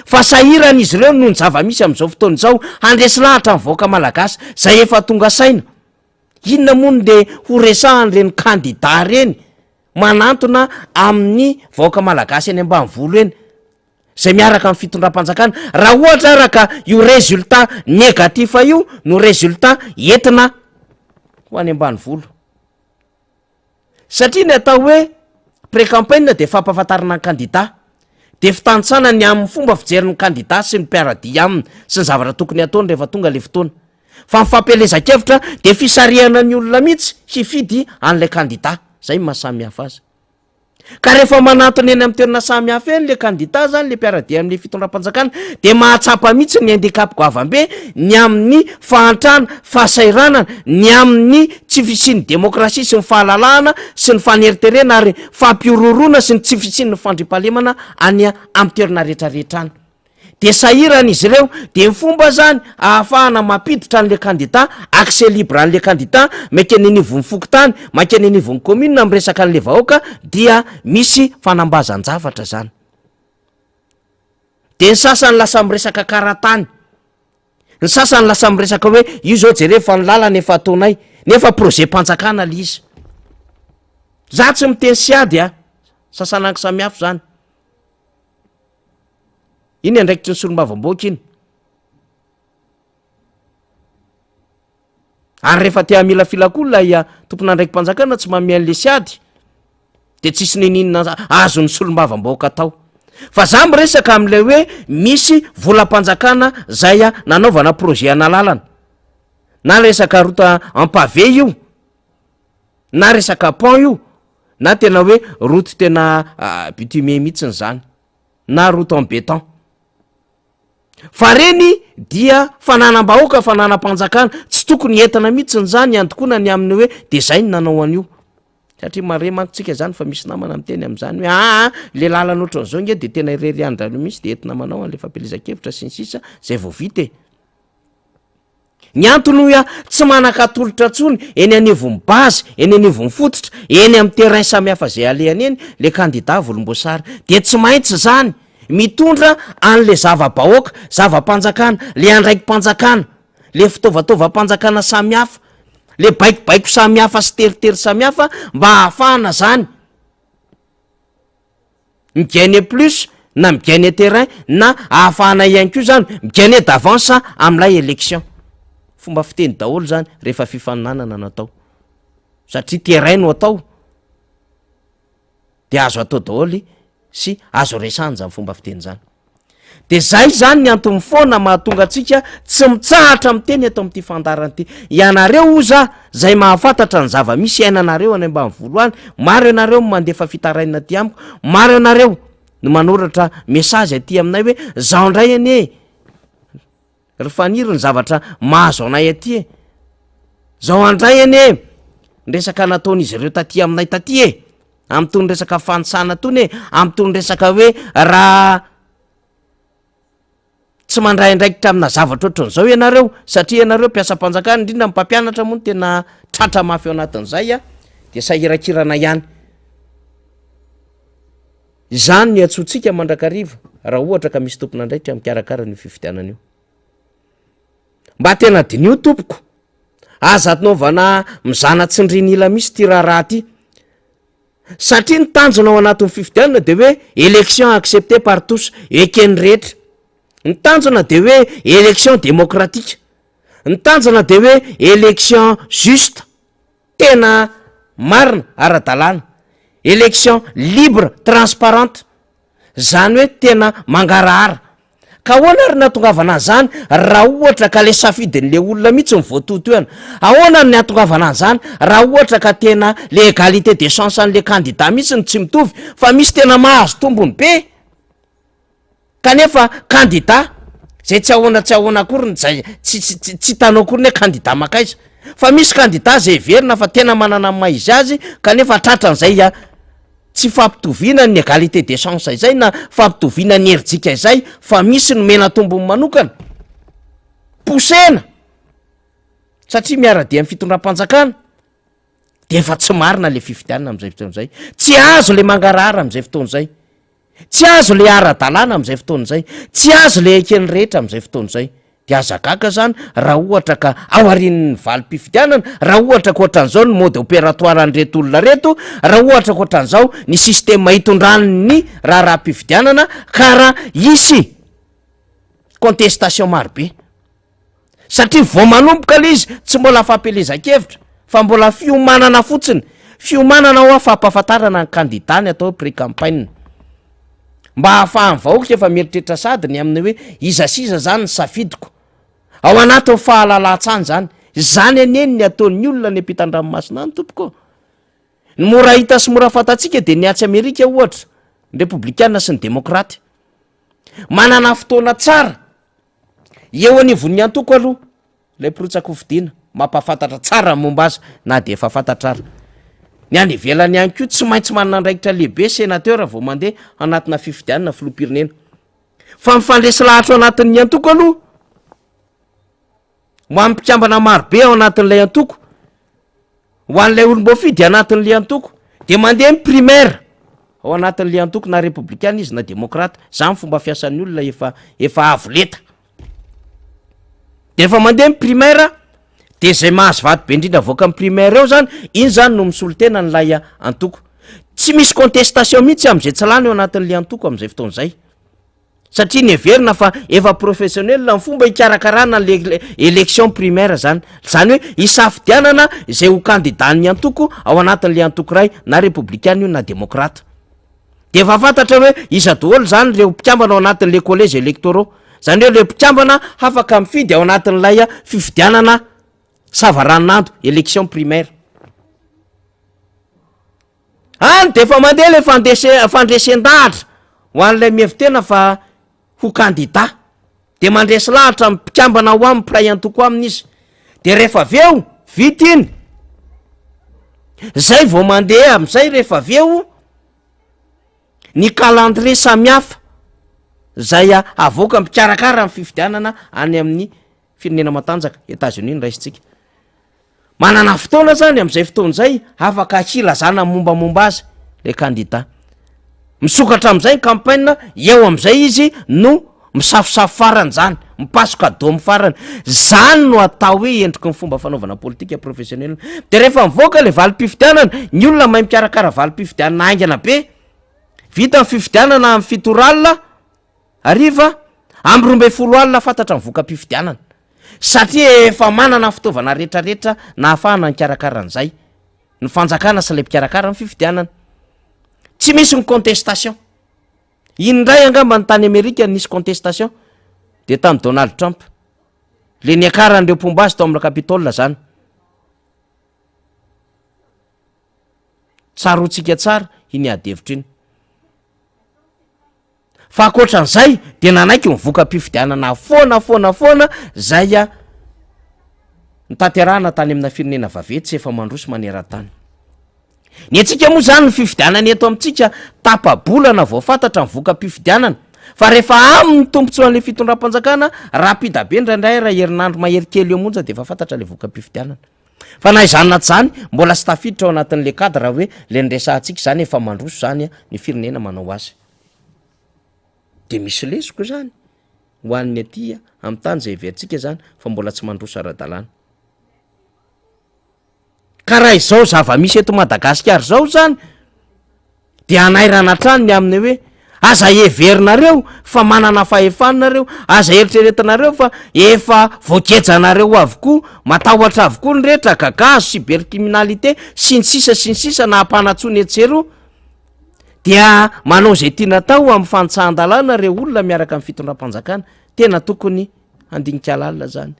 fa sahirana izy ireo noho ny zava-misy amin'izao fotoana izao handresy lahatra ny vahoaka malagasy izay efa tonga saina. Inona moa no ndeha ho resahan'ireny kandida ireny manantona amin'ny vahoaka malagasy eny ambanivolo eny, izay miaraka amin'ny fitondram-panjakana, raha ohatra ara ka io résultat négatif io no résultat entina ho any ambanivolo. Satria ny atao hoe pré-campagne dia fampahafantarana ny kandida, dia fitanisana ny amin'ny fomba fijerin'ny kandida sy ny mpiara-dia aminy sy ny zavatra tokony hataony rehefa tonga ilay fotoana. Fa ny fampielezan-kevitra dia fisarihana ny olona mihitsy hifidy an'ilay kandida. Zay no maha samy hafa azy. Ka rehefa manantona eny amin'ny toerana samy hafa eny le kandida zany, le mpiara-dia amin'le fitondram-panjakana, dia mahatsapa mihitsy ny handicap goavam-be ny amin'ny fahantrana, fahasahiranana, ny amin'ny tsy fisian'ny demokrasia sy ny fahalalahana sy ny faneriterena ary fampihorohoroana sy ny tsy fisian'ny fandriampahalemana any amin'ny toerana rehetrarehetra any. De sahirana izy ireo, de ny fomba zany ahafahana mampiditra an'le kandida, accès libre an'le kandida, mankeny anivon'ny fokontany, mankeny anivon'ny commune miresaka an'le vahoaka dia misy fanambazan-javatra zany. De ny sasany lasa miresaka karatany, ny sasany lasa miresaka hoe io zao jereo fa ny lalana efa ataonay, nefa projet-mpanjakana le izy. Za tsy miteny siady a, sasanangy samihafa zany. Iny andraikitry ny solombavambahoaka iny. Ary rehefa te hamilafila koa ilay tompon'andraiki-panjakana tsy manome an'le siady de tsisy niniana azon'ny solombavambahoaka atao. Fa za miresaka amin'ilay hoe misy volam-panjakana zay nanaovana projet ana lalana na resaka route en pavé io na resaka pont io na tena hoe route tena bitumé mihitsiny zany na route en béton. Fa reny dia fananam-bahoaka, fananam-panjakana, tsy tokony entina mihitsiny zany hiandokoana ny amin'ny hoe de zay no nanao an'io. Satria mare manko tsika zany fa misy namana miteny am'zany hoe aa le lalana ohatran'izao nge de tena irery ihany daholo mihitsy de entina manao an'le fampielezan-kevitra sy ny sisa zay vao vita e. Ny antony hoy aho, tsy manan-katolotra intsony eny anivon'ny base, eny anivon'ny fototra, eny amin'ny terrain samihafa izay alehany eny le kandida volomboasary. Dia tsy maintsy izany mitondra an'le zava-bahoaka, zava-panjakana, le andraiki-panjakana, le fitaovataovam-panjakana samihafa, le baikobaiko samihafa sy teritery samihafa mba hahafahana zany Mi-gagner plus na mi-gagner terrain na ahafahana ihany koa zany mi-gagner d'avance amin'ilay élection. Fomba fiteny daholo zany rehefa fifaninanana no atao. Satria terrain no atao de azo atao daholo sy azo resahana zany fomba fiteny zany. De zay zany ny antony foana mahatonga antsika tsy mitsahatra miteny eto amin'ity fandaharana ity. Ianareo oza zay mahafantatra ny zava-misy iainanareo any ambanivolo any, maro ianareo no mandefa fitarainana aty amiko, maro ianareo no manoratra message aty aminay hoe zao ndray anie ry Faniry ny zavatra mahazo anay aty e, zao andray anie ny resaka nataon'izy ireo taty aminay taty e. Amin'itony resaka fanisana itony e, amin'itony resaka hoe raha tsy mandray andraikitra amina zavatra ohatran'izao ianareo, satria ianareo mpiasam-panjakana, indrindra ny mpampianatra moa no tena tratra mafy ao anatin'izay a, de sahirakirana ihany. Izany no iantsoantsika mandrakariva raha ohatra ka misy tompon'andraikitra mikarakara an'io fifidianana io. Mba tena diniho tompoko, aza anaovana mizana tsindrin'ila mihitsy ity raharaha ity, satria ny tanjona ao anatin'ny fifidianana de hoe élection acceptée par tous, eken'ny rehetra, ny tanjona de hoe élection démocratique, ny tanjona de hoe élection juste, tena marina, ara-dalàna, élection libre, transparente. Zany hoe tena mangarahara. Ka ahoana ary nahatongavana an'izany raha ohatra ka le safidin'le olona mihitsy no voatohitohina? Ahoana ny nahatongavana an'izany raha ohatra ka tena le égalité des chances an'le candidat mihitsy no tsy mitovy fa misy tena mahazo tombony be kanefa candidat zay tsy ahoana tsy ahoana akory ny zay tsy tsy tsy tsy hitanao akory ny hoe candidat makaiza fa misy candidat zay heverina fa tena manana ny maha izy azy kanefa tratran'izay a Tsy fampitoviana ny égalité des chances izay na fampitoviana ny herijika izay fa misy nomena tombony manokana. Posena satria miara-dia amin'ny fitondram-panjakana de efa tsy marina le fifidianana amin'izay fotoana izay. Tsy azo le mangarahara amin'izay fotoana izay. Tsy azo le ara-dalàna amin'izay fotoana izay. Tsy azo le eken'ny rehetra amin'izay fotoana izay. De aza gaga zany raha ohatra ka aorian'ny valim-pifidianana, raha ohatra ka ohatran'izao ny mode opératoire an'ireto olona reto, raha ohatra ka ohatran'izao ny système hitondrany ny raharaham-pifidianana ka raha hisy contestation marobe. Satria vao manomboka le izy tsy mbola fampielezan-kevitra fa mbola fiomanana fotsiny, fiomanana hoa fampahafantarana ny kandida ny atao hoe pré-campagne. Mba ahafahan'ny vahoaka efa mieritreritra sady ny amin'ny hoe iza sy iza zany ny safidiko. Ao anatin'ny fahalalan-tsany zany. Izany anie ny ataon'ny olona any ampitan-dranomasina any tompoko ô. Ny mora hita sy mora fantatsika dia ny atsy Amerika ohatra, ny repoblikana sy ny demokraty. Manana fotoana tsara eo anivon'ny antoko aloha. Ilay mpirotsak'hofidiana, mampahafantatra tsara ny momba azy na dia efa fantatra ara. Ny any ivelany ihany koa tsy maintsy manana andraikitra lehibe sénateur vao mandeha anatina fifidianana filoham-pirenena. Fa mifandresy lahatra ao anatin'ny antoko aloha, ho an'ny mpikambana marobe ao anatin'ilay antoko, Ho an'ilay olom-boafidy anatin'ilay antoko dia mandeha ny primaire ao anatin'ilay antoko na repoblikana izy na demokrata, zany fomba fiasan'ny olona efa efa avo lenta. De efa mandeha ny primaire de zay mahazo vato be indrindra avoaka amin'ny primaire eo zany, iny zany no misolo tena an'ilay antoko. Tsy misy contestation mihitsy am'zay tsy lany eo anatin'ilay antoko am'zay fotoana zay. Satria neverina fa efa professionnel ny fomba hikarakarana le élection primaire zany. Zany hoe hisafidianana izay ho candidat-n'ny antoko ao anatin'le antoko iray na repoblikana io na demokrata. De efa fantatra hoe iza daholo zany reo mpikambana ao anatin'le collège électoraux. Zany hoe reo mpikambana hafaka mifidy ao anatin'ilay fifidianana savaranonando, élection primaire. Any de efa mandeha le fandese- fandresen-dahatra ho an'ilay mihevi-tena fa ho kandida. De mandresy lahatra ny mpikambana ao aminy, mpiray antoko aminy izy. De rehefa avy eo, vita iny, zay vao mandeha am'izay rehefa avy eo ny calendrier samihafa zay avoaka mpikarakara ny fifidianana any amin'ny firenena matanjaka, Etats-Unis no raisintsika. Manana fotoana zany am'izay fotoana zay afaka hilazana mombamomba azy le kandida. Misokatra am'izay ny campagne, eo am'izay izy no misafosafo farany zany, mipasoka domy farany. Zany no atao hoe endriky ny fomba fanaovana politika professionnel. De rehefa mivoaka le valim-pifidianana, ny olona mahay mikarakara valim-pifidianana haingana be. Vita ny fifidianana amin'ny 7 ora alina hariva, amin'ny 12 alina fantatra ny voka-pifidianana. Satria efa manana fitaovana rehetrarehetra nahafahana nikarakara an'izay ny fanjakana sy ilay mpikarakara ny fifidianana. Tsy misy ny contestation. Iny indray angamba ny tany Amerika nisy contestation de tamin'i Donald Trump. Le niakaran'ireo mpomba azy tao amin'ny Capitole zany. Tsaroantsika tsara iny ady hevitra iny. Fa ankoatran'izay de nanaiky ny voka-pifidianana foana foana foana zay a notanterahana tany amina firenena vaventy sy efa mandroso maneran-tany. Ny antsika moa zany ny fifidianana eto amintsika tapa-bolana vao fantatra ny voka-pifidianana fa rehefa amin'ny tombontsoan'le fitondram-panjakana rapida be indraindray raha herinandro mahery kely eo monja de efa fantatra le voka-pifidianana. Fa na izany na tsy izany mbola tsy tafiditra ao anatin'le cadre hoe le niresahantsika zany efa mandroso zany ny firenena manao azy. De misy lesoka zany ho an'ny aty amin'ny tany zay heverintsika zany fa mbola tsy mandroso ara-dalàna. Ka raha izao zava-misy eto Madagasikara izao zany de hanairana hatrany ny amin'ny hoe aza heverinareo fa manana fahefana nareo, aza eritreretinareo fa efa voagejanareo avokoa, matahotra avokoa ny rehetra, gagazo, cybercriminalité sy ny sisa sy ny sisa na ampanantsoina etsy sy eroa, dia manao izay tiana atao amin'ny fanitsahan-dalàna ireo olona miaraka amin'ny fitondram-panjakana. Tena tokony handinika lalina zany.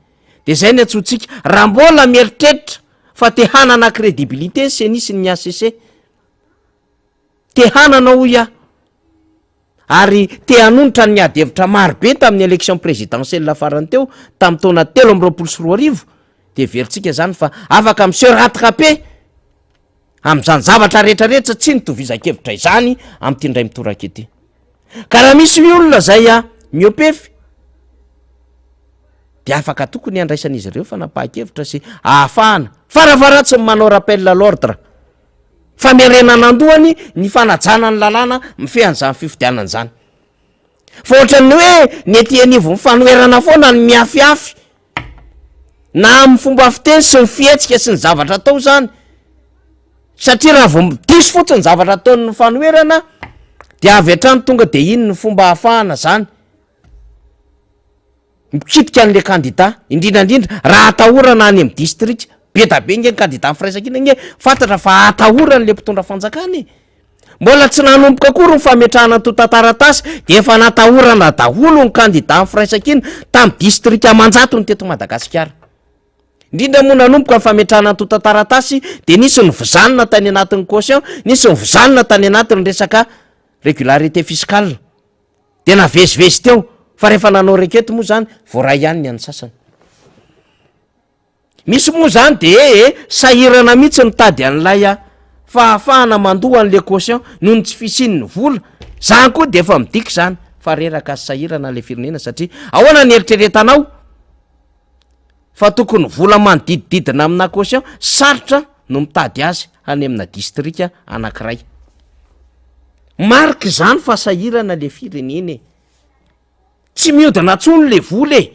De zay ny antsointsika, raha mbola mieritreritra fa te hanana crédibilité ny CENI sy ny HCC, te hanana hoy aho, ary te hanonitra ny ady hevitra maro be tamin'ny élection présidentielle farany teo tamin'ny taona 2023, de heverintsika zany fa afaka mi-se rattraper amin'izany zavatra rehetrarehetra tsy nitovizan-kevitra izany amin'ity indray mitoraka ity. Ka raha misy olona zay a miopefy de afaka tokony handraisan'izy ireo fanapahan-kevitra sy ahafahana farafaharatsiny manao rappel à l'ordre, famerenana an-dohany ny fanajana ny lalàna mifehy an'izany fifidianana izany. Fa ohatran'ny hoe ny ety anivon'ny fanoherana foana no miafiafy na amin'ny fomba fiteny sy ny fihetsika sy ny zavatra atao zany, satria raha vao diso fotsiny ny zavatra ataon'ny fanoherana de avy hatrany tonga de iny ny fomba ahafahana zany mikitika an'le kandida, indrindra indrindra raha atahorana any amin'ny distrika be da be nge ny kandida ny firaisankina nge fantatra fa atahoran'le mpitondra fanjakana e. Mbola tsy nanomboka akory ny fametrahana antontan-taratasy dia efa natahorana daholo ny kandida ny firaisankina tamin'ny distrika aman-jatony teto Madagasikara. Indrindra moa nanomboka ny fametrahana antontan-taratasy dia nisy ny vizanina tany anatin'ny caution, nisy ny vizanina tany anatin'ny resaka régularité fiscale. Dia navezivezy teo fa rehefa nanao requête moa zany voaray ihany ny an'ny sasany. Misy moa zany de ee sahirana mihitsy mitady an'ilay a fahafahana mandoa an'le caution noho ny tsy fisian'ny vola, zany koa de efa midika zany fa reraka sy sahirana le firenena satria ahoana ny eritreretanao fa tokony vola manodidididina amina caution sarotra no mitady azy any amina distrika anankiray. Marika izany fa sahirana le firenena e. Tsy mihodina intsony le vola e!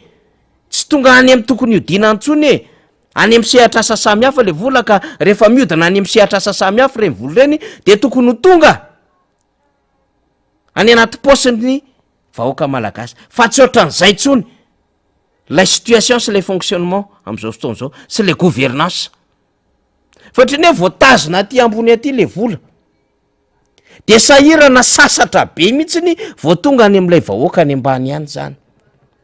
Tsy tonga any amin'ny tokony hiodinany intsony e! Any amin'ny sehatr'asa samihafa le vola ka rehefa mihodina any amin'ny sehatr'asa samihafa ireny vola ireny de tokony ho tonga any anaty paosin'ny. vahoaka malagasy fa tsy ohatran'izay intsony lay situation sy lay fonctionnement am'izao fotoana izao sy le gouvernance. Fa ohatran'ny hoe voatazona aty ambony aty le vola de sahirana sasatra be mihitsiny vao tonga any am'ilay vahoaka any ambany any zany.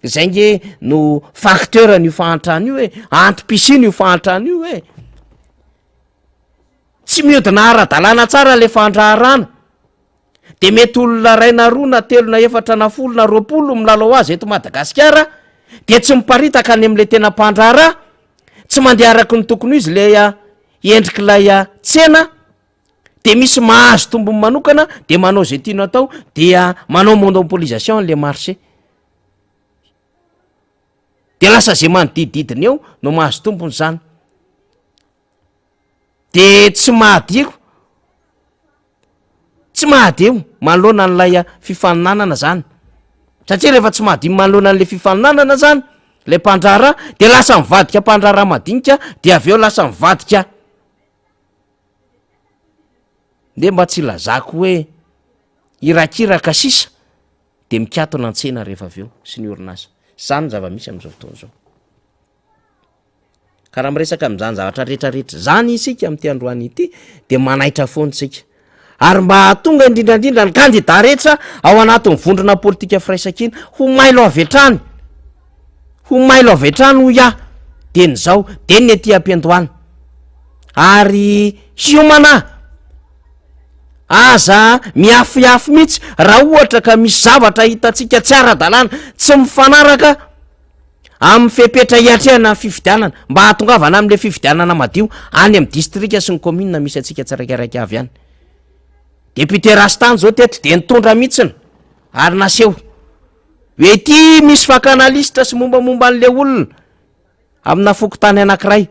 Zay nge no facteur an'io fahantrana io e, antom-pisiana io fahantrana io e. Tsy mihodina ara-dalàna tsara le fandraharana. De mety olona ray na roa na telo na efatra na folo na 20 no milalao azy eto Madagasikara de tsy miparitaka any am'le tena mpandraharaha, tsy mandeha araky ny tokony ho izy le endrik'ilay tsena, de misy mahazo tombony manokana de manao zay tiany atao dia manao monopolisation an'le marché. De lasa zay manodidididina eo no mahazo tombony zany. De tsy mahadiro, tsy mahadio manoloana an'ilay fifaninanana zany, satria rehefa tsy mahadio manoloana an'le fifaninanana zany le mpandraharaha de lasa mivadika mpandraharaha madinika de avy eo lasa mivadika nde mba tsy ilazako hoe irakiraka sisa de mikatona an-tsena rehefa avy eo sy ny orinasa. Zany ny zava-misy am'izao fotoana izao. Ka raha miresaka amin'izany zavatra rehetrarehetra izany isika amin'ity androany ity dia manaitra foana isika. Ary mba hahatonga indrindra indrindra ny kandida rehetra ao anatin'ny vondrona politika firaisankina ho mailo avy hatrany, ho mailo avy hatrany hoy aho, dieny izao, dieny ny aty am-piandohana. Ary hiomana, aza miafiafy mihitsy raha ohatra ka misy zavatra hitantsika tsy ara-dalàna, tsy mifanaraka, amin'ny fepetra hiatrehana ny fifidianana mba hahatongavana amin'ilay fifidianana madio any amin'ny distrika sy ny commune misy antsika tsiraikaraika avy any. Député Rastany zao teto dia nitondra mihitsiny ary naseho hoe ity misy fakana lisitra sy mombamomba an'ilay olona amina fokontany anankiray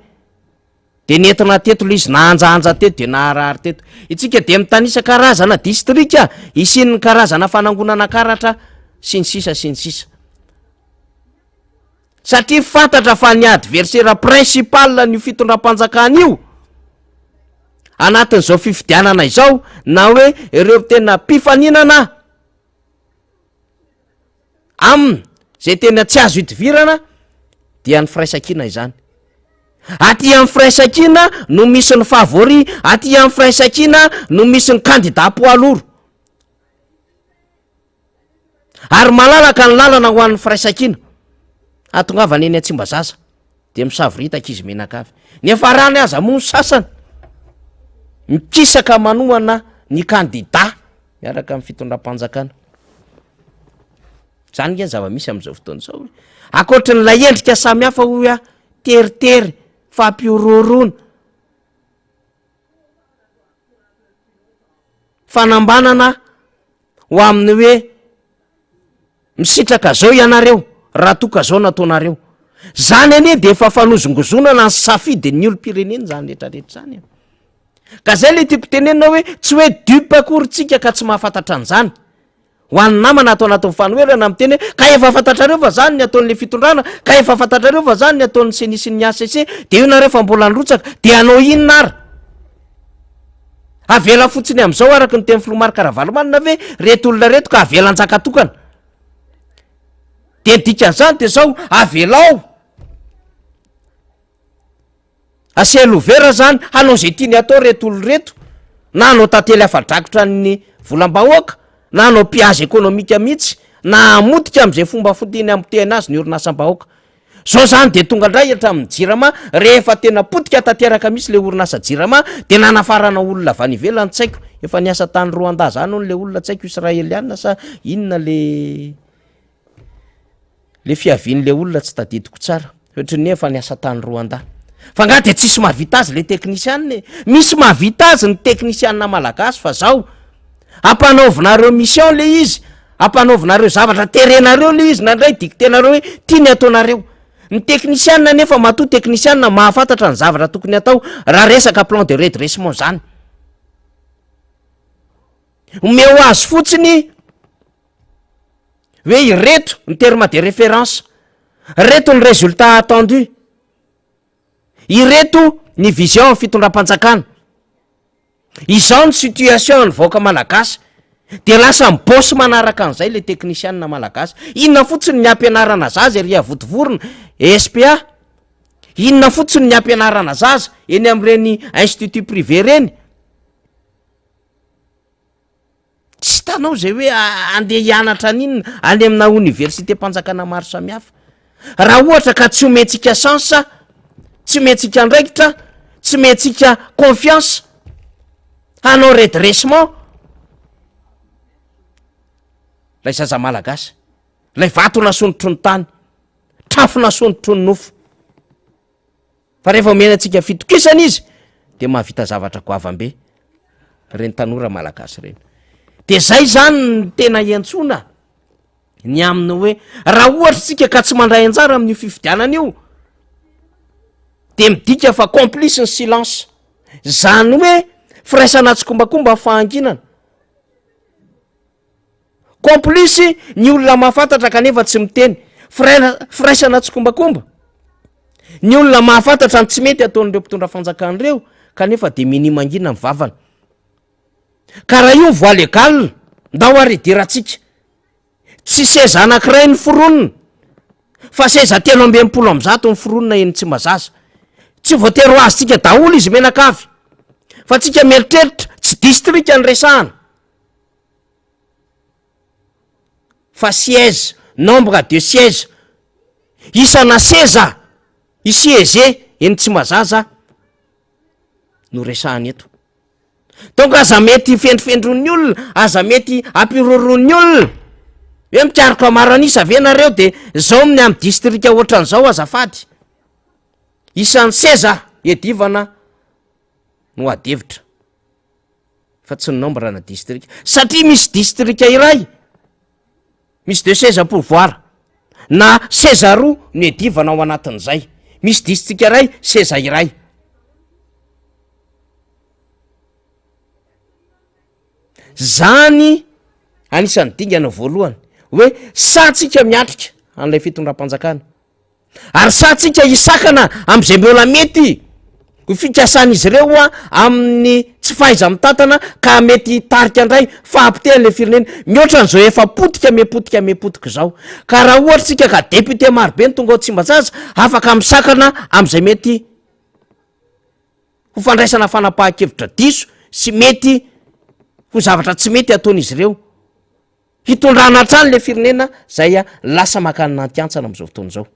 de nentina teto le izy nahanjahanja teto de naharahary teto. Itsika dia mitanisa karazana distrika hisian'ny karazana fanangonana karatra sy ny sisa sy ny sisa. Satria fantatra fa ny adversaire principal an'io fitondram-panjakana io anatin'izao fifidianana izao na hoe ireo tena mpifaninana aminy zay tena tsy azo idivirana dia ny firaisankina izany. Aty amin'ny firaisankina no misy ny favori, aty amin'ny firaisankina no misy ny candidat poids lourd. Ary malalaka ny lalana ho an'ny firaisankina hahatongavana eny Tsimbazaza dia misavoritaka izy mianakavy. Niafarany aza moa ny sasany mikisaka manohana ny kandida miaraka amin'ny fitondram-panjakana. Zany nge ny zava-misy amin'izao fotoana izao e. Ankoatran'ilay endrika samihafa hoy aho, teritery, fampihorohoroana, fanambanana ho amin'ny hoe misitraka zao ianareo raha toa ka zao no ataonareo. Zany anie de efa fanozongozonana ny safidin'ny olom-pirenena zany rehetrarehetra zany e. Ka zay le tiako tenenina hoe tsy hoe dupe akory tsika ka tsy mahafantatra an'izany. Ho an'ny namana ato anatin'ny fanoherana miteny hoe ka efa fantatrareo fa zany ny ataon'le fitondrana, ka efa fantatrareo fa zany ny ataon'ny ceni sy ny HCC, de io nareo fa mbola nirotsaka, de hanao inona ary? Avela fotsiny am'izao araka ny tenin'ny filoha Marc Ravalomanana ve reto olona reto ka avela hanjaka tokana? De ny dikan'izany de zao, avelao à ciel ouvert zany hanao zay tiany atao reto olo reto, na hanao tantely afa-drakotra ny volam-bahoaka, na hanao pillage économique mihitsy, na hamotika am'izay fomba foteny hamotehana azy ny orinasam-bahoaka. Zao zany de tonga indray hatramin'ny Jirama, rehefa tena potika tanteraka mihitsy le orinasa Jirama de nanafarana olona avy any ivelany tsy haiko, efa niasa tany Rwanda zany hono le olona tsy haiko israeliana sa inona le le fiavian'le olona tsy tadidiko tsara, ohatran'ny hoe efa niasa tany Rwanda. Fa nga de tsisy mahavita azy le teknisianina e? Misy mahavita azy ny teknisianina malagasy fa zao ampanaovinareo mission le izy, ampanaovinareo zavatra terenareo le izy na ndray dictenareo hoe ty ny ataonareo. Ny teknisianina nefa matoa teknisianina mahafantatra ny zavatra tokony atao raha resaka plan de redressement zany. Omeo azy fotsiny hoe ireto ny terme de référence, reto ny résultat attendu, ireto ny vision fitondram-panjakana, izao ny situation ny vahoaka malagasy. De lasa mi-boss manaraka an'izay le teknisianina malagasy. Inona fotsiny ny ampianarana zaza ery Avodivorona, ESPA? Inona fotsiny ny ampianarana zaza eny amin'ireny institut privé ireny? Tsy hitanao izay hoe andeha hianatra an'inona any amina oniversitem-panjakana maro samihafa. Raha ohatra ka tsy omentsika chance, tsy omentsika andraikitra, tsy omentsika confiance hanao redressement ilay zaza malagasy, ilay vato nasondrotry ny tany, trafo nasondrotry ny nofo. Fa rehefa omena antsika fitokisana izy de mahavita zavatra goavam-be reny tanora malagasy reny. De zay zany ny tena iantsoana ny amin'ny hoe raha ohatra tsika ka tsy mandray anjara amin'io fifidianana io de midika fa complice ny silence, zany hoe firaisana tsikombakomba fahanginana. Complice ny olona mahafantatra kanefa tsy miteny. Firaina- firaisana tsikombakomba. Ny olona mahafantatra ny tsy mety ataon'ireo mpitondra fanjakana ireo kanefa dia minia mangina ny vavany. Ka raha io voie légale, ndao ary hidirantsika. Tsy seza anankiray ny foronina fa seza 163 ny foronina eny Tsimbazaza. Tsy voatery ho azontsika daholo izy menakavy fa tsika mieritreritra tsy distrika no resahana. Fa siège, nombre de siège, isana seza, i-siéger eny Tsimbazaza no resahana eto. Donc aza mety fendrofendron'ny olona, aza mety ampiroroan'ny olona hoe mikaroka maro an'isa ve nareo de zao ny amin'ny distrika ohatran'izao azafady. Isan'ny seza iadivana no ady hevitra. fa tsy ny nombre ana distrika satria misy distrika iray misy deux seza pourvoir na seza roa no iadivana ao anatin'izay, misy distrika iray seza iray. Zany anisan'ny dingana voalohany hoe sahy tsika miatrika an'ilay fitondram-panjakana. Ary sahy tsika hisakana amin'izay mbola mety ho fikasan'izy ireo hoa amin'ny tsy fahaiza-mitantana ka mety hitarika indray fahapotehan'ilay firenena mihoatra an'izao efa potika miha-potika miha-potika izao. Ka raha ohatra tsika ka député marobe no tonga ao Tsimbazaza, afaka misakana amin'izay mety ho fandraisana fanapahan-kevitra diso sy mety ho zavatra tsy mety ataon'izy ireo. Hitondrana hatrany le firenena zay lasa makany anaty hantsana amzao fotoana zao.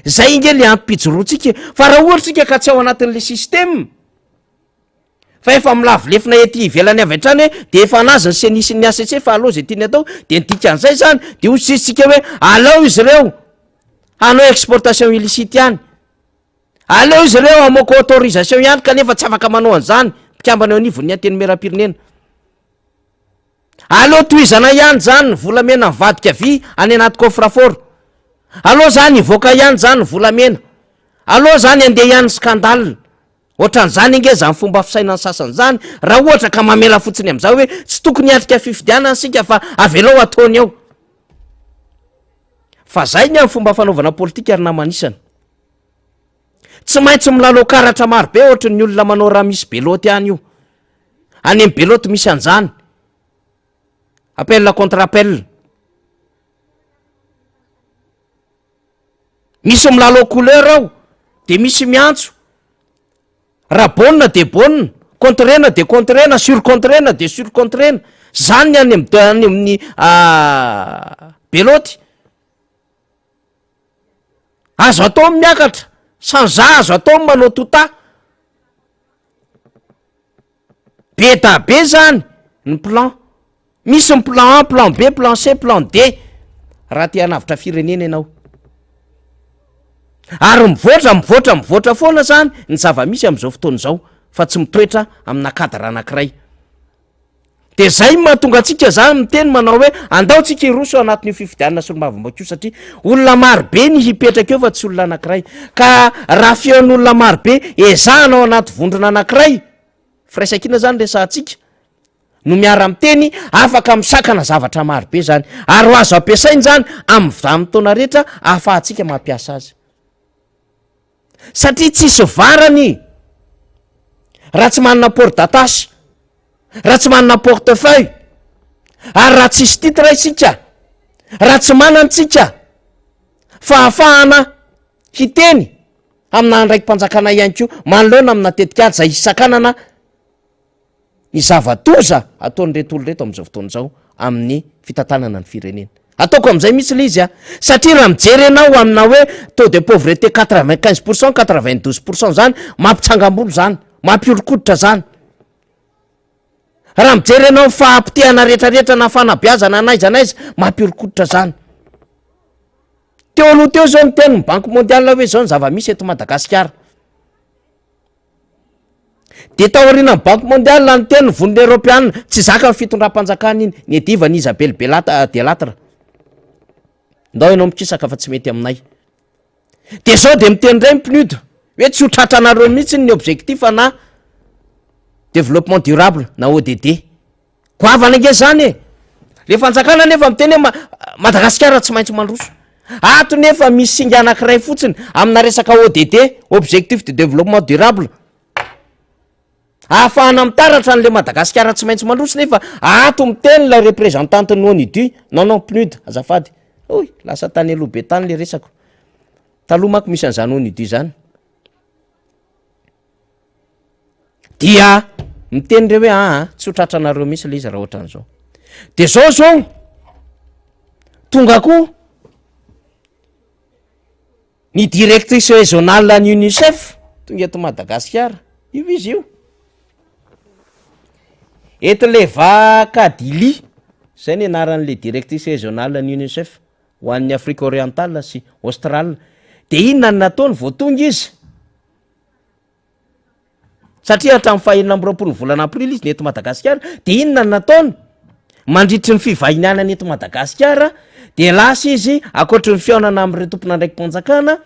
Zay nge le antom-pijoroantsika e! Fa raha ohatra tsika ka tsy ao anatin'le système fa efa milavo lefona ety ivelany avy hatrany hoe de efa anazy ny ceni sy ny HCC fa aleo zay tiany atao de ny dikan'izay zany de hoy sisa tsika hoe aleo izy ireo hanao exportation illicite ihany, aleo izy ireo hamoaka autorisation ihany kanefa tsy afaka manao an'izany mpikambana eo anivon'ny antenimierampirenena. Aleo tohizana ihany zany ny volamena mivadika vy any anaty coffre fort. Aleo zany hivoaka ihany zany ny volamena. Aleo zany handeha ihany ny scandale. Ohatran'izany ange zany fomba fisainan'ny sasany zany raha ohatra ka mamela fotsiny amin'izao hoe tsy tokony hiatrika fifidianana isika fa avelao ataony eo. Fa zay ny amin'ny fomba fanaovana politika ry namana isany. Tsy maintsy milalao karatra maro be ohatry ny olona manao raha misy belote any io. Any amin'ny belote misy an'izany. Appel contre appel. Misy milalao couleur ao, de misy miantso. Raha bonne de bonne, contrena de contrena, surcontrena de surcontrena. Zany ny any amin'ny any amin'ny belote. Azo atao ny miakatra, sans azo atao ny manao tota. Be da be zany ny plan, misy ny plan A, plan B, plan C, plan D raha te hanavotra firenena ianao. Ary mivoatra, mivoatra, mivoatra foana zany ny zava-misy am'izao fotoana izao fa tsy mitoetra amina cadre anankiray. De zay no mahatonga antsika zany miteny manao hoe andao tsika hiroso ao anatin'io fifidianana solombavambahoaka io satria olona maro be ny hipetraka eo fa tsy olona anankiray. Ka raha feon'olona maro be ezahana ao anaty vondrona anankiray, firaisankina zany resahantsika, no miara-miteny, afaka misakana zavatra maro be zany. Ary ho azo ampiasaina zany amin'ny vanim-potoana rehetra ahafahantsika mampiasa azy. Satria tsisy varany raha tsy manana port d'attache, raha tsy manana portefeuille. Ary raha tsisy titre isika, raha tsy manana isika fahafahana hiteny amina andraiki-panjakana ihany koa manoloana amina tetikady izay hisakanana ny zava-doza ataon'ireto olona ireto amin'izao fotoana izao amin'ny fitantanana ny firenena. Ataoko amin'izay mihitsy ilay izy a! Satria raha mijery ianao amina hoe taux de pauvreté 95 pour cent, 92 pour cent zany, mampitsangam-bolo zany, mampihoron-koditra zany. Raha mijery ianao ny fahapotehana rehetrarehetra na fanabeazana n'aiza n'aiza, mampihoron-koditra zany. Teo aloha teo zao niteny ny banque mondiale hoe zao ny zava-misy eto Madagasikara. Dia taorianan'ny Banque mondiale niteny ny vondrona eoropeana, tsy zakan'ny fitondram-panjakana iny, niadivan'i Isabelle Belata Delattre. Ndao ianao mikisaka fa tsy mety aminay. Dia zao dia miteny indray ny PNUD hoe tsy ho tratranareo mihitsy ny objectif na développement durable na ODD. Goavana ange zany e! Le fanjakana nefa miteny hoe Madagasikara tsy maintsy mandroso. Ato nefa misy singa anankiray fotsiny amina resaka ODD, objectif de développement durable. Ahafahana mitaratra an'le Madagasikara tsy maintsy mandroso nefa ato miteny ilay représentante ny ONUDI, non non PNUD azafady. Oy, lasa tany aloha be tany le resako. Taloha manko misy an'izany ONUDI zany. Dia miteny reo hoe aa tsy ho tratranareo mihitsy le izy raha ohatran'izao. De zao zao tonga koa ny directrice régionale ny UNICEF tonga eto Madagasikara, io izy io. Etleva Kadili, zay ny anaran'le directrice régionale ny UNICEF ho an'ny Afrique orientale sy australe. De inona no nataony vao tonga izy? Satria hatramin'ny faha 26 ny volana aprily izy no eto Madagasikara, de inona no nataony? Mandritry ny fivahinianany eto Madagasikara de lasa izy ankoatry ny fihaonana amin'ireo tompon'andraiki-panjakana,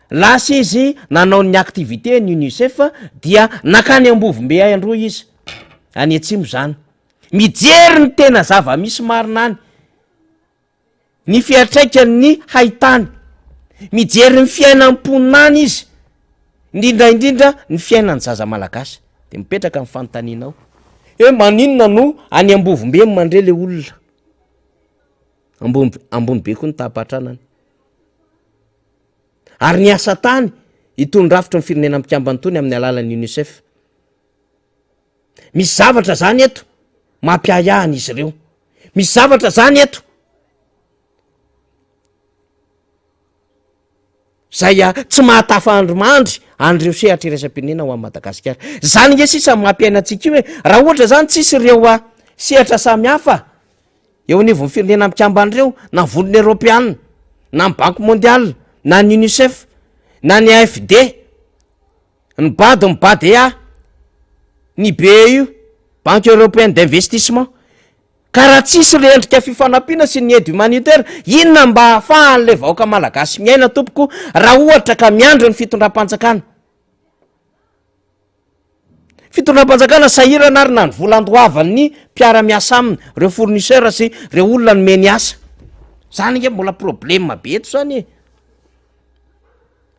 lasa izy nanao ny activité ny UNICEF dia nankany Ambovombe Androy izy, any atsimo zany, mijery ny tena zava-misy marina any. ny fiantraikan'ny haitany. Mijery ny fiainan'ny mponina any izy, indrindra indrindra ny fiainan'ny zaza malagasy. De mipetraka ny fanontaniana ao hoe maninona no any Ambovombe no mandre le olona? Ambony ambony be koa ny taham-pahantrana any. Ary ny asa tany itony rafitry ny firenena mikambana itony amin'ny alalan'ny UNICEF. Misy zavatra zany eto mampiahiahy an'izy ireo. Misy zavatra zany eto zay a tsy mahatafa-andrimandry an'ireo sehatra iraisam-pirenena ho an'i Madagasikara. Zany nge sisa mampiaina antsika io e. Raha ohatra zany tsisy ireo a sehatra samihafa eo anivon'ny firenena mikambana ireo, na ny vondrona eoropeana, na ny banque mondiale, na ny UNICEF, na ny AFD, Ny bad ny BADEA, ny BEU, Banque Européenne d'Investissement. Ka raha tsisy le endrika fifanampiana sy ny aide humanitaire, inona mba ahafahan'ilay vahoaka malagasy miaina tompoko raha ohatra ka miandry ny fitondram-panjakana? Fitondram-panjakana sahirana ary na ny vola andoavan'ny mpiara-miasa aminy, reo fournisseur sy reo olona nomeny asa. Zany ange mbola problème be eto zany e.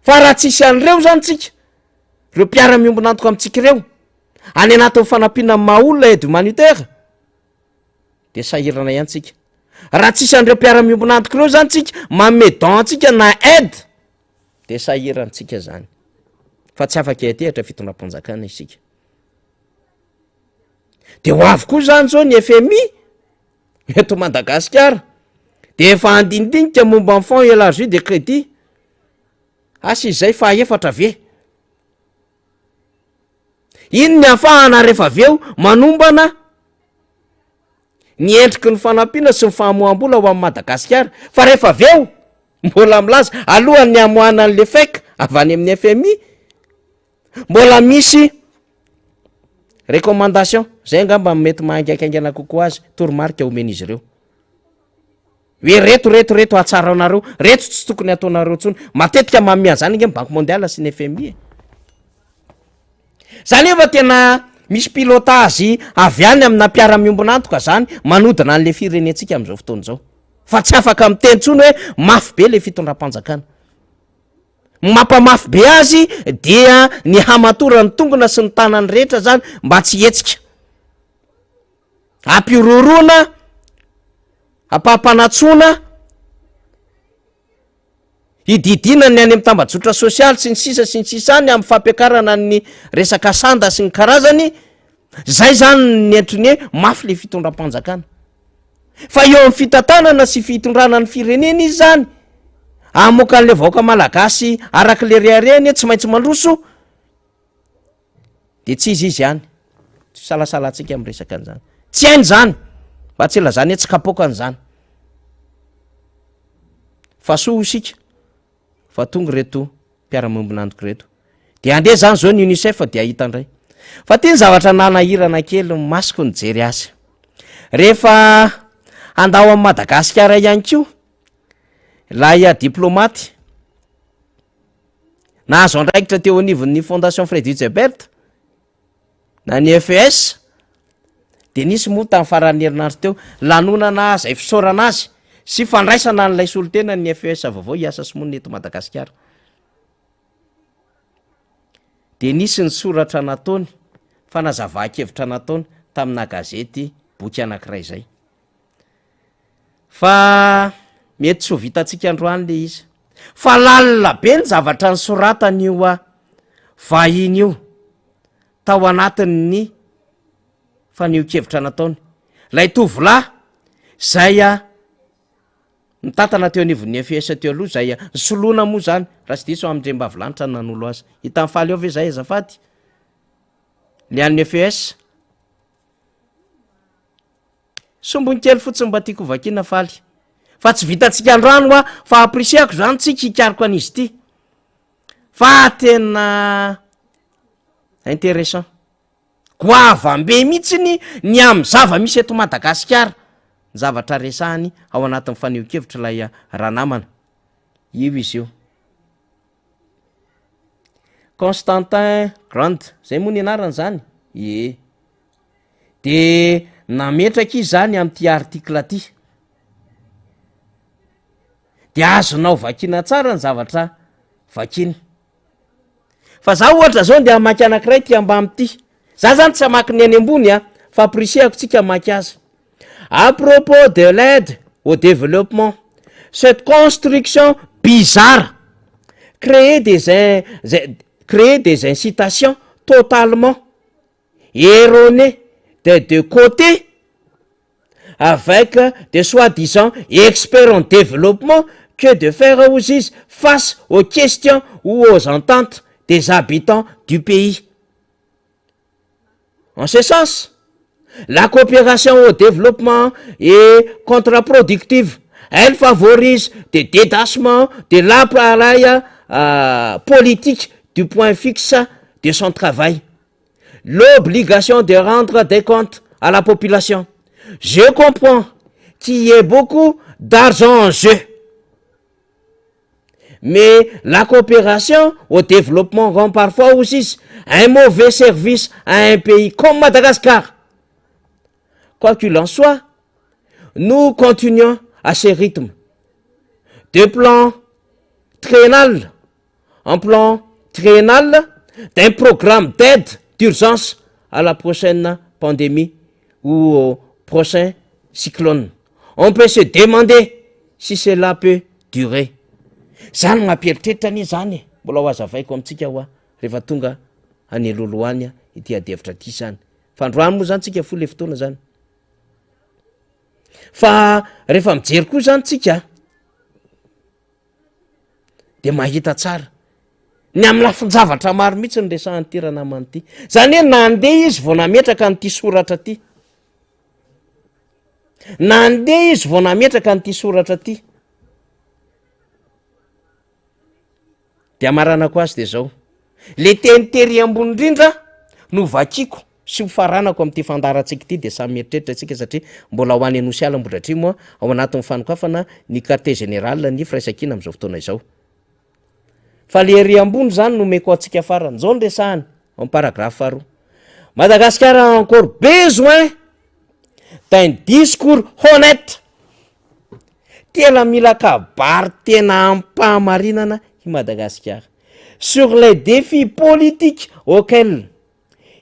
Fa raha tsisy an'ireo zany tsika, reo mpiara-miombon'antoka amintsika ireo, any anatin'ny fanampiana ny maha olona aide humanitaire, de sahirana ihany tsika. Raha tsisy an'ireo mpiara-miombon'antoka ireo zany tsika, manome don antsika na aide, de sahirana tsika zany. Fa tsy afaka hiantehitra fitondram-panjakana isika. De ho avy koa zany zao ny FMI, eto Madagasikara, de efa andinidinika momba ny fonds élargi de crédit, Asa izay fahaefatra ve? Iny ny ahafahana rehefa avy eo manombana ny endriky ny fanampiana sy ny famoaham-bola ho an'i Madagasikara fa rehefa avy eo mbola milaza alohan'ny hamoahana an'le FEC avy any amin'ny FMI mbola misy recommandation zay angamba mety mahaingaikaingana kokoa azy toromarika omen'izy ireo. Hoe reto reto reto hatsaraonareo, reto tsy tokony hataonareo intsony. Matetika manome an'izany ange ny Banque mondiale sy ny FMI e. Zany efa tena misy pilotage avy any amina mpiara-miombon'antoka zany manodina an'le firenentsika amin'izao fotoana izao. Fa tsy afaka miteny intsony hoe mafy be le fitondram-panjakana. Ny mampamafy be azy dia ny hamatoran'ny tongona sy ny tanany rehetra zany mba tsy hihetsika. Ampihorohoroana. Ampahampanatsoana hididiana ny any amin'ny tambajotra sosialy sy ny sisa sy ny sisa any amin'ny fampiakarana ny resaka sanda sy ny karazany, zay zany ny entiny hoe mafy le fitondram-panjakana. Fa eo amin'ny fitantanana sy fitondrana ny firenena izy zany, hamoaka an'le vahoaka malagasy araka le reharehany hoe tsy maintsy mandroso, de tsy izy izy ihany, tsy isalasalantsika amin'ny resaka an'izany, tsy hainy zany, mba tsy ilazany hoe tsy kapoakany zany, fa soa hoy isika fa tonga ireto mpiara-miombon'antoka ireto, de andeha zany zao ny UNICEF de hahita indray, fa ty ny zavatra nanahirana kely ny masoko nijery azy, rehefa handao an'i Madagasikara ihany koa ilay diplomaty, Nahazo andraikitra teo anivon'ny Fondation Friedrich Ebert na ny FES dia nisy moa tamin'ny faran'ny herinandro teo lanonana izay fisaorana azy sy fandraisana an'ilay solontenan'ny FES vaovao hiasa sy monina eto Madagasikara. Dia nisy ny soratra nataony, fanazavan-kevitra nataony tamina gazety boky anankiray izay. Fa mety tsy ho vitantsika androany le izy. Fa lalina be ny zavatra nosoratany io vahiny io tao anatin'ny fanehoan-kevitra nataony. Ilay tovolahy izay nitantana teo anivon'ny FES teo aloha izay nisoloana moa izany raha tsy diso Andriambavilanitra no nanolo azy. Hitan'i Faly ao ve izay azafady? Ny an'ny FES. Sombiny kely fotsiny mba tiako ho vakiana Faly. Fa tsy vitantsika androany hoa fa apprécier-ko zany tsika hikaroka an'izy ity. Fa tena intéressant. Goavam-be mihitsiny ny amin'ny zava-misy eto Madagasikara ny zavatra resahany ao anatin'ny fanehoan-kevitr'ilay ranamana. Io izy io. Constantin Grand, zay moa ny anarany zany? Ie. De nametraka izy zany am'ty article ty. De azonao vakiana tsara ny zavatra vakiany. Fa za ohatra zao ndeha hamaky anankiray ty ambany ty. Za zany tsy hamaky ny any ambony a, fa ampirisihako tsika hamaky azy. À propos de l'aide au développement, cette construction bizarre crée des in- crée des incitations totalement erronées des deux côtés avec des soi-disant experts en développement que de faire hozy izy face aux questions ou aux ententes des habitants du pays. En ce sens, la coopération au développement est contre-productive, elle favorise des détachements de l'appareil politique du point fixe de son travail, l'obligation de rendre des comptes à la population. Je comprends qu'il y ait beaucoup d'argent en jeu, mais la coopération au développement rend parfois aussi un mauvais service à un pays comme Madagascar. Quoi qu'il en soit, nous continuons à ce rythme. De plan triennal en plan triennal d'un programme d'aide d'urgence à la prochaine pandémie ou au prochain cyclone. On peut se demander si cela peut durer. Zany mampieritreritra anie zany e, mbola ho azavaiko amintsika hoa rehefa tonga any Elolo any ity adihevitra ity zany. Fa androany moa zany tsika fohy le fotoana zany. Fa rehefa mijery koa zany tsika de mahita tsara ny amin'ny lafin-javatra maro mihitsy ny resahan'ity ranamana ity. Zany hoe nandeha izy vao nametraka an'ity soratra ty. Nandeha izy vao nametraka an'ity soratra ty. De amaranako azy de zao, le teny tery ambony indrindra no vakiko sy ho faranako amin'ity fandaharantsika ity de samy mieritreritra isika satria mbola ho any Anosiala Ambohidratrimo ao anatin'ny fanokafana ny quartier général ny firaisankina amin'izao fotoana izao. Fa le ery ambony zany no omeko antsika farany, zao no resahany ao amin'ny paragraphe faharoa, Madagascar a encore besoin d'un discours honnête, tena mila kabary tena am-pahamarinana i Madagasikara, sur les défis politiques auxquels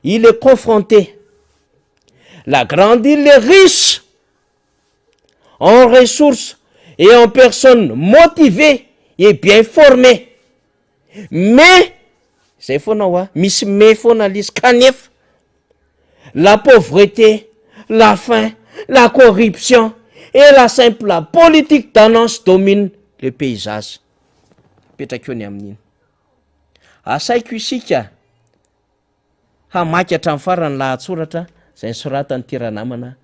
il est confronté. La grande île est riche. en ressources et en personnes motivées et bien formées. Mais zay foana hoa, misy mais foana le izy, kanefa la pauvreté, la faim, la corruption et la simple politique d'annonce dominent le paysage. Apetraka eo ny amin'iny. Asaiko isika hamaky hatramin'ny farany lahatsoratra zay nisoratan'ity ranamana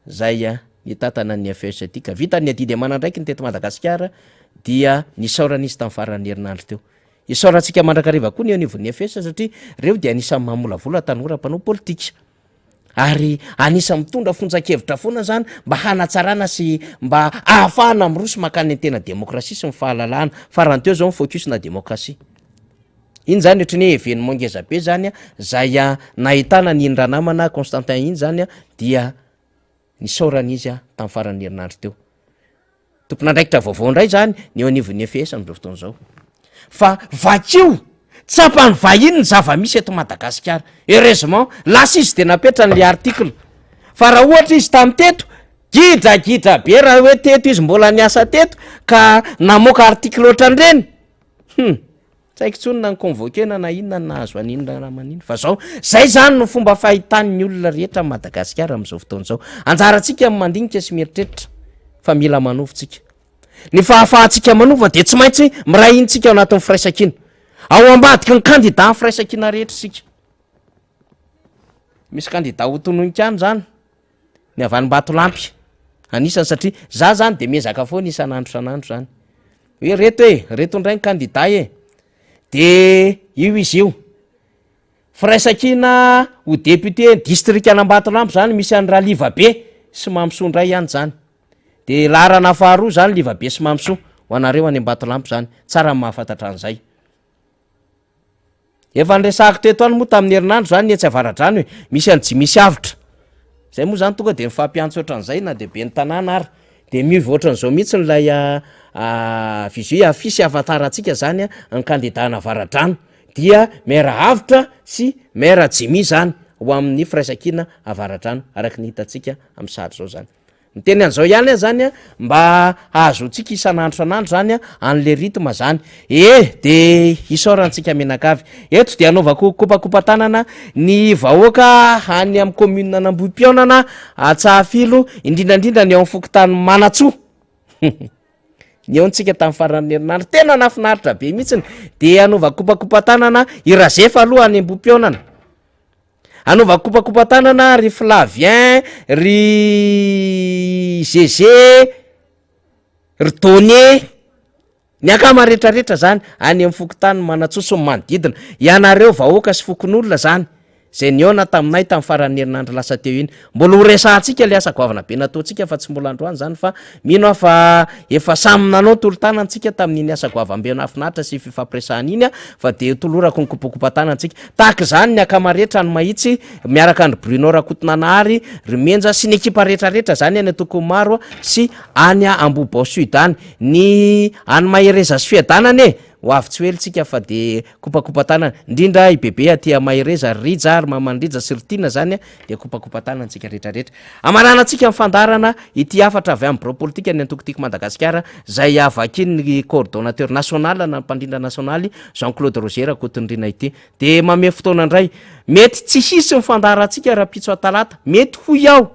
zay nitantana ny FS ity ka vita ny adidy aman'andraikiny teto Madagasikara dia nisaorana izy tamin'ny faran'ny herinandro teo. Isaorantsika mandrakariva koa ny eo anivon'ny FS satria reo dia anisan'ny mamolavola tanora mpanao politika ary anisan'ny mitondra fonjan-kevitra foana zany mba hanatsarana sy mba ahafahana miroso mankany ny tena demokrasia sy ny fahalalahana. Farany teo zao ny focus na demokrasia. Iny zany ohatran'ny hoe événement ngeza be zany zay nahitana an'iny ranamana Constantin iny zany dia nisaorana izy tamin'ny faran'ny herinandro teo. Tompon'andraikitra vaovao indray zany ny eo anivon'ny FS amin'izao fotoana izao. Fa vakio, tsapan'ny vahiny ny zava-misy eto Madagasikara. Heureusement, lasa izy de napetrany le article. Fa raha ohatra izy tamy teto, gidragidra be raha hoe teto izy mbola niasa teto ka namoaka article ohatran'ireny. Tsy haiko intsony na ni-convoquer-na na inona no nahazo an'iny ranamana iny. Fa zao, zay zany no fomba fahitan'ny olona rehetra an'i Madagasikara amin'izao fotoana izao. Anjarantsika ny mandinika sy mieritreritra fa mila manova tsika. Ny fahafahantsika manova dia tsy maintsy miray hina tsika ao anatin'ny firaisankina. Ao ambadiky ny kandida ny firaisankina rehetra isika. Misy kandida ho tononika any zany, ny avy any Ambatolampy anisany satria za zany de miezaka foana isan'andro isan'andro zany hoe reto e, reto indray ny kandida e, de io izy io. Firaisankina ho député distrikan'Ambatolampy zany misy an'i Ralivabe sy Mamisoa indray ihany zany. De laharana faharoa zany Livabe sy Mamisoa ho anareo any Ambatolampy zany, tsara ny mahafantatra an'izay. Efa niresahako teto any moa tamin'ny herinandro zany ny etsy Avaradrano e, misy an'i Jimmy sy Avotra. Zay moa zany tonga de mifampiantso ohatran'izay na de ben'ny tanàna ary. De miova ohatran'izao mihitsy ilay visu affiche ahafantarantsika zany ny kandida an'Avaradrano. Dia maire Avotra sy maire Jimmy zany ho amin'ny firaisankina Avaradrano araka ny hitantsika amin'ny sary zao zany. Miteny an'izao ihany aho zany a, mba hahazoantsika isan'andro isan'andro zany a, an'le rythme zany. E, de isaorantsika mianakavy. Eto de anaovako kopakopa-tanana ny vahoaka any amin'ny commune an'Ambohipihaonana, Antsahafilo, indrindra indrindra ny ao amin'ny fokontany Manantsoa. Nihaontsika tamin'ny faran'ny herinandro, tena nahafinaritra be mihitsiny. De anaovako kopakopa-tanana i Razefa aloha any Ambohipihaonana. Anaovako kopakopa-tanana ry Flavien, ry Zeze, ry Donné, ny akama retraretra zany any amin'ny fokontany Manantsoa sy ny manodidina. Ianareo vahoaka sy fokonolona zany zay nihaona taminay tamin'ny faran'ny herinandro lasa teo iny. Mbola ho resahantsika le asa goavana be nataontsika fa tsy mbola androany zany fa mino aho fa efa samy nanao tolo-tanana tsika tamin'iny asa goavambe nahafinaritra sy fifampiresahana iny fa de tolorako ny kopakopa-tanana tsika. Tahaka izany ny akama rehetra any Mahitsy miaraka andry Bruno Rakotonanahary, ry Menja sy ny ekipa rehetra rehetra zany any Antokomaro sy any Ambohibao Sud any. Ny any Mahereza sy Fiadanana e! Ho avy tsy ho ela tsika fa de kopakopa-tanana. Indrindra i Bebe aty Mahereza, ry Rija, ry Maman'i Rija sy ry Tiana zany dia kopakopa-tanana tsika rehetra rehetra. Hamaranantsika ny fandaharana ity hafatra avy amin'ny birao politika ny antoko Tiako Madagasikara izay vakian'ny coordonnateur national na mpandrindra nasionaly Jean Claude Roger Rakotonirina ity. Dia mamehy fotoana indray. Mety tsy hisy ny fandaharantsika rahampitso talata. Mety hoy aho.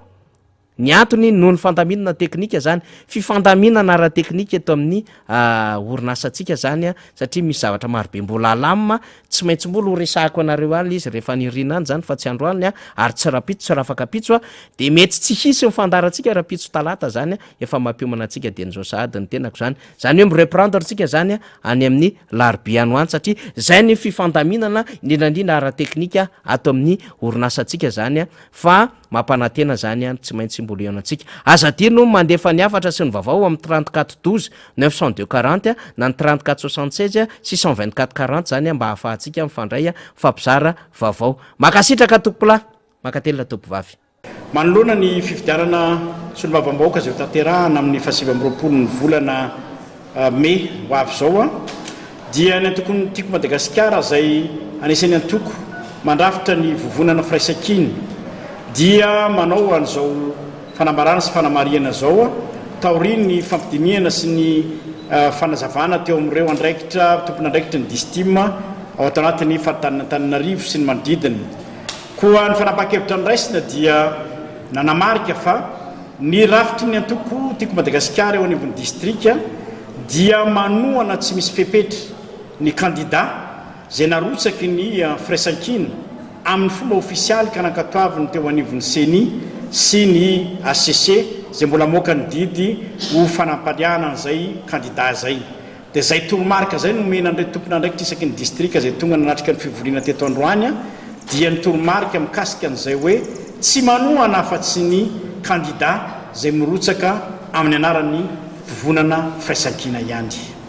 Ny antony noho ny fandaminana teknika zany, fifandaminana ara-teknika eto amin'ny orinasantsika zany satria misy zavatra marobe mbola alamina, tsy maintsy mbola ho resahako anareo any le izy rehefa any aoriana any zany fa tsy androany ary tsy rahampitso tsy rahafakampitso de mety tsy hisy ny fandaharantsika rahampitso talata zany efa mampiomana antsika dieny zao sahady ny tenako zany, zany hoe mi-reprendre tsika zany any amin'ny larobia any ho any satria zay ny fifandaminana indrindra indrindra ara-teknika ato amin'ny orinasantsika zany fa Mampanantena zany an, tsy maintsy mbola hihaonantsika. Aza adino ny mandefa ny hafatra sy ny vaovao amin'ny 34 12 902 40 na ny 34 76 624 40 zany mba hahafahantsika mifandray mifampizara vaovao. Mankasitraka tompokolahy, mankatelina tompovavy. Manoloana ny fifidianana solombavambahoaka izay hotanterahana amin'ny faha 29 ny volana Mey ho avy izao dia ny antokon'ny Tiako Madagasikara izay anisan'ny antoko mandrafitra ny vovonana Firaisankina dia manao an'izao fanambarana sy fanamarihana izao. taorian'ny fampidinihana sy ny fanazavana teo amin'ireo andraikitra tompon'andraikitry ny Distim ao ato anatin'ny faritanin'Antananarivo sy ny manodidina. Koa ny fanapahan-kevitra noraisina dia nanamarika fa ny rafitry ny antoko Tiako Madagasikara eo anivon'ny distrika dia manohana tsy misy fepetra ny kandida izay narotsaky ny Firaisankina amin'ny fomba ofisialy ka nankatoaviny teo anivon'ny Ceni sy ny hcc izay mbola hamoaka ny didy ho fanampariahana an'izay kandida izay. Dia izay toromarika izay no nomena an'ireto tompon'andraikitra isaky ny distrika izay tonga nanatrika ny fivoriana teto androany dia ny toromarika mikasika an'izay hoe tsy manohana afa-tsy ny kandida izay mirotsaka amin'ny anaran'ny Vovonana Firaisankina ihany.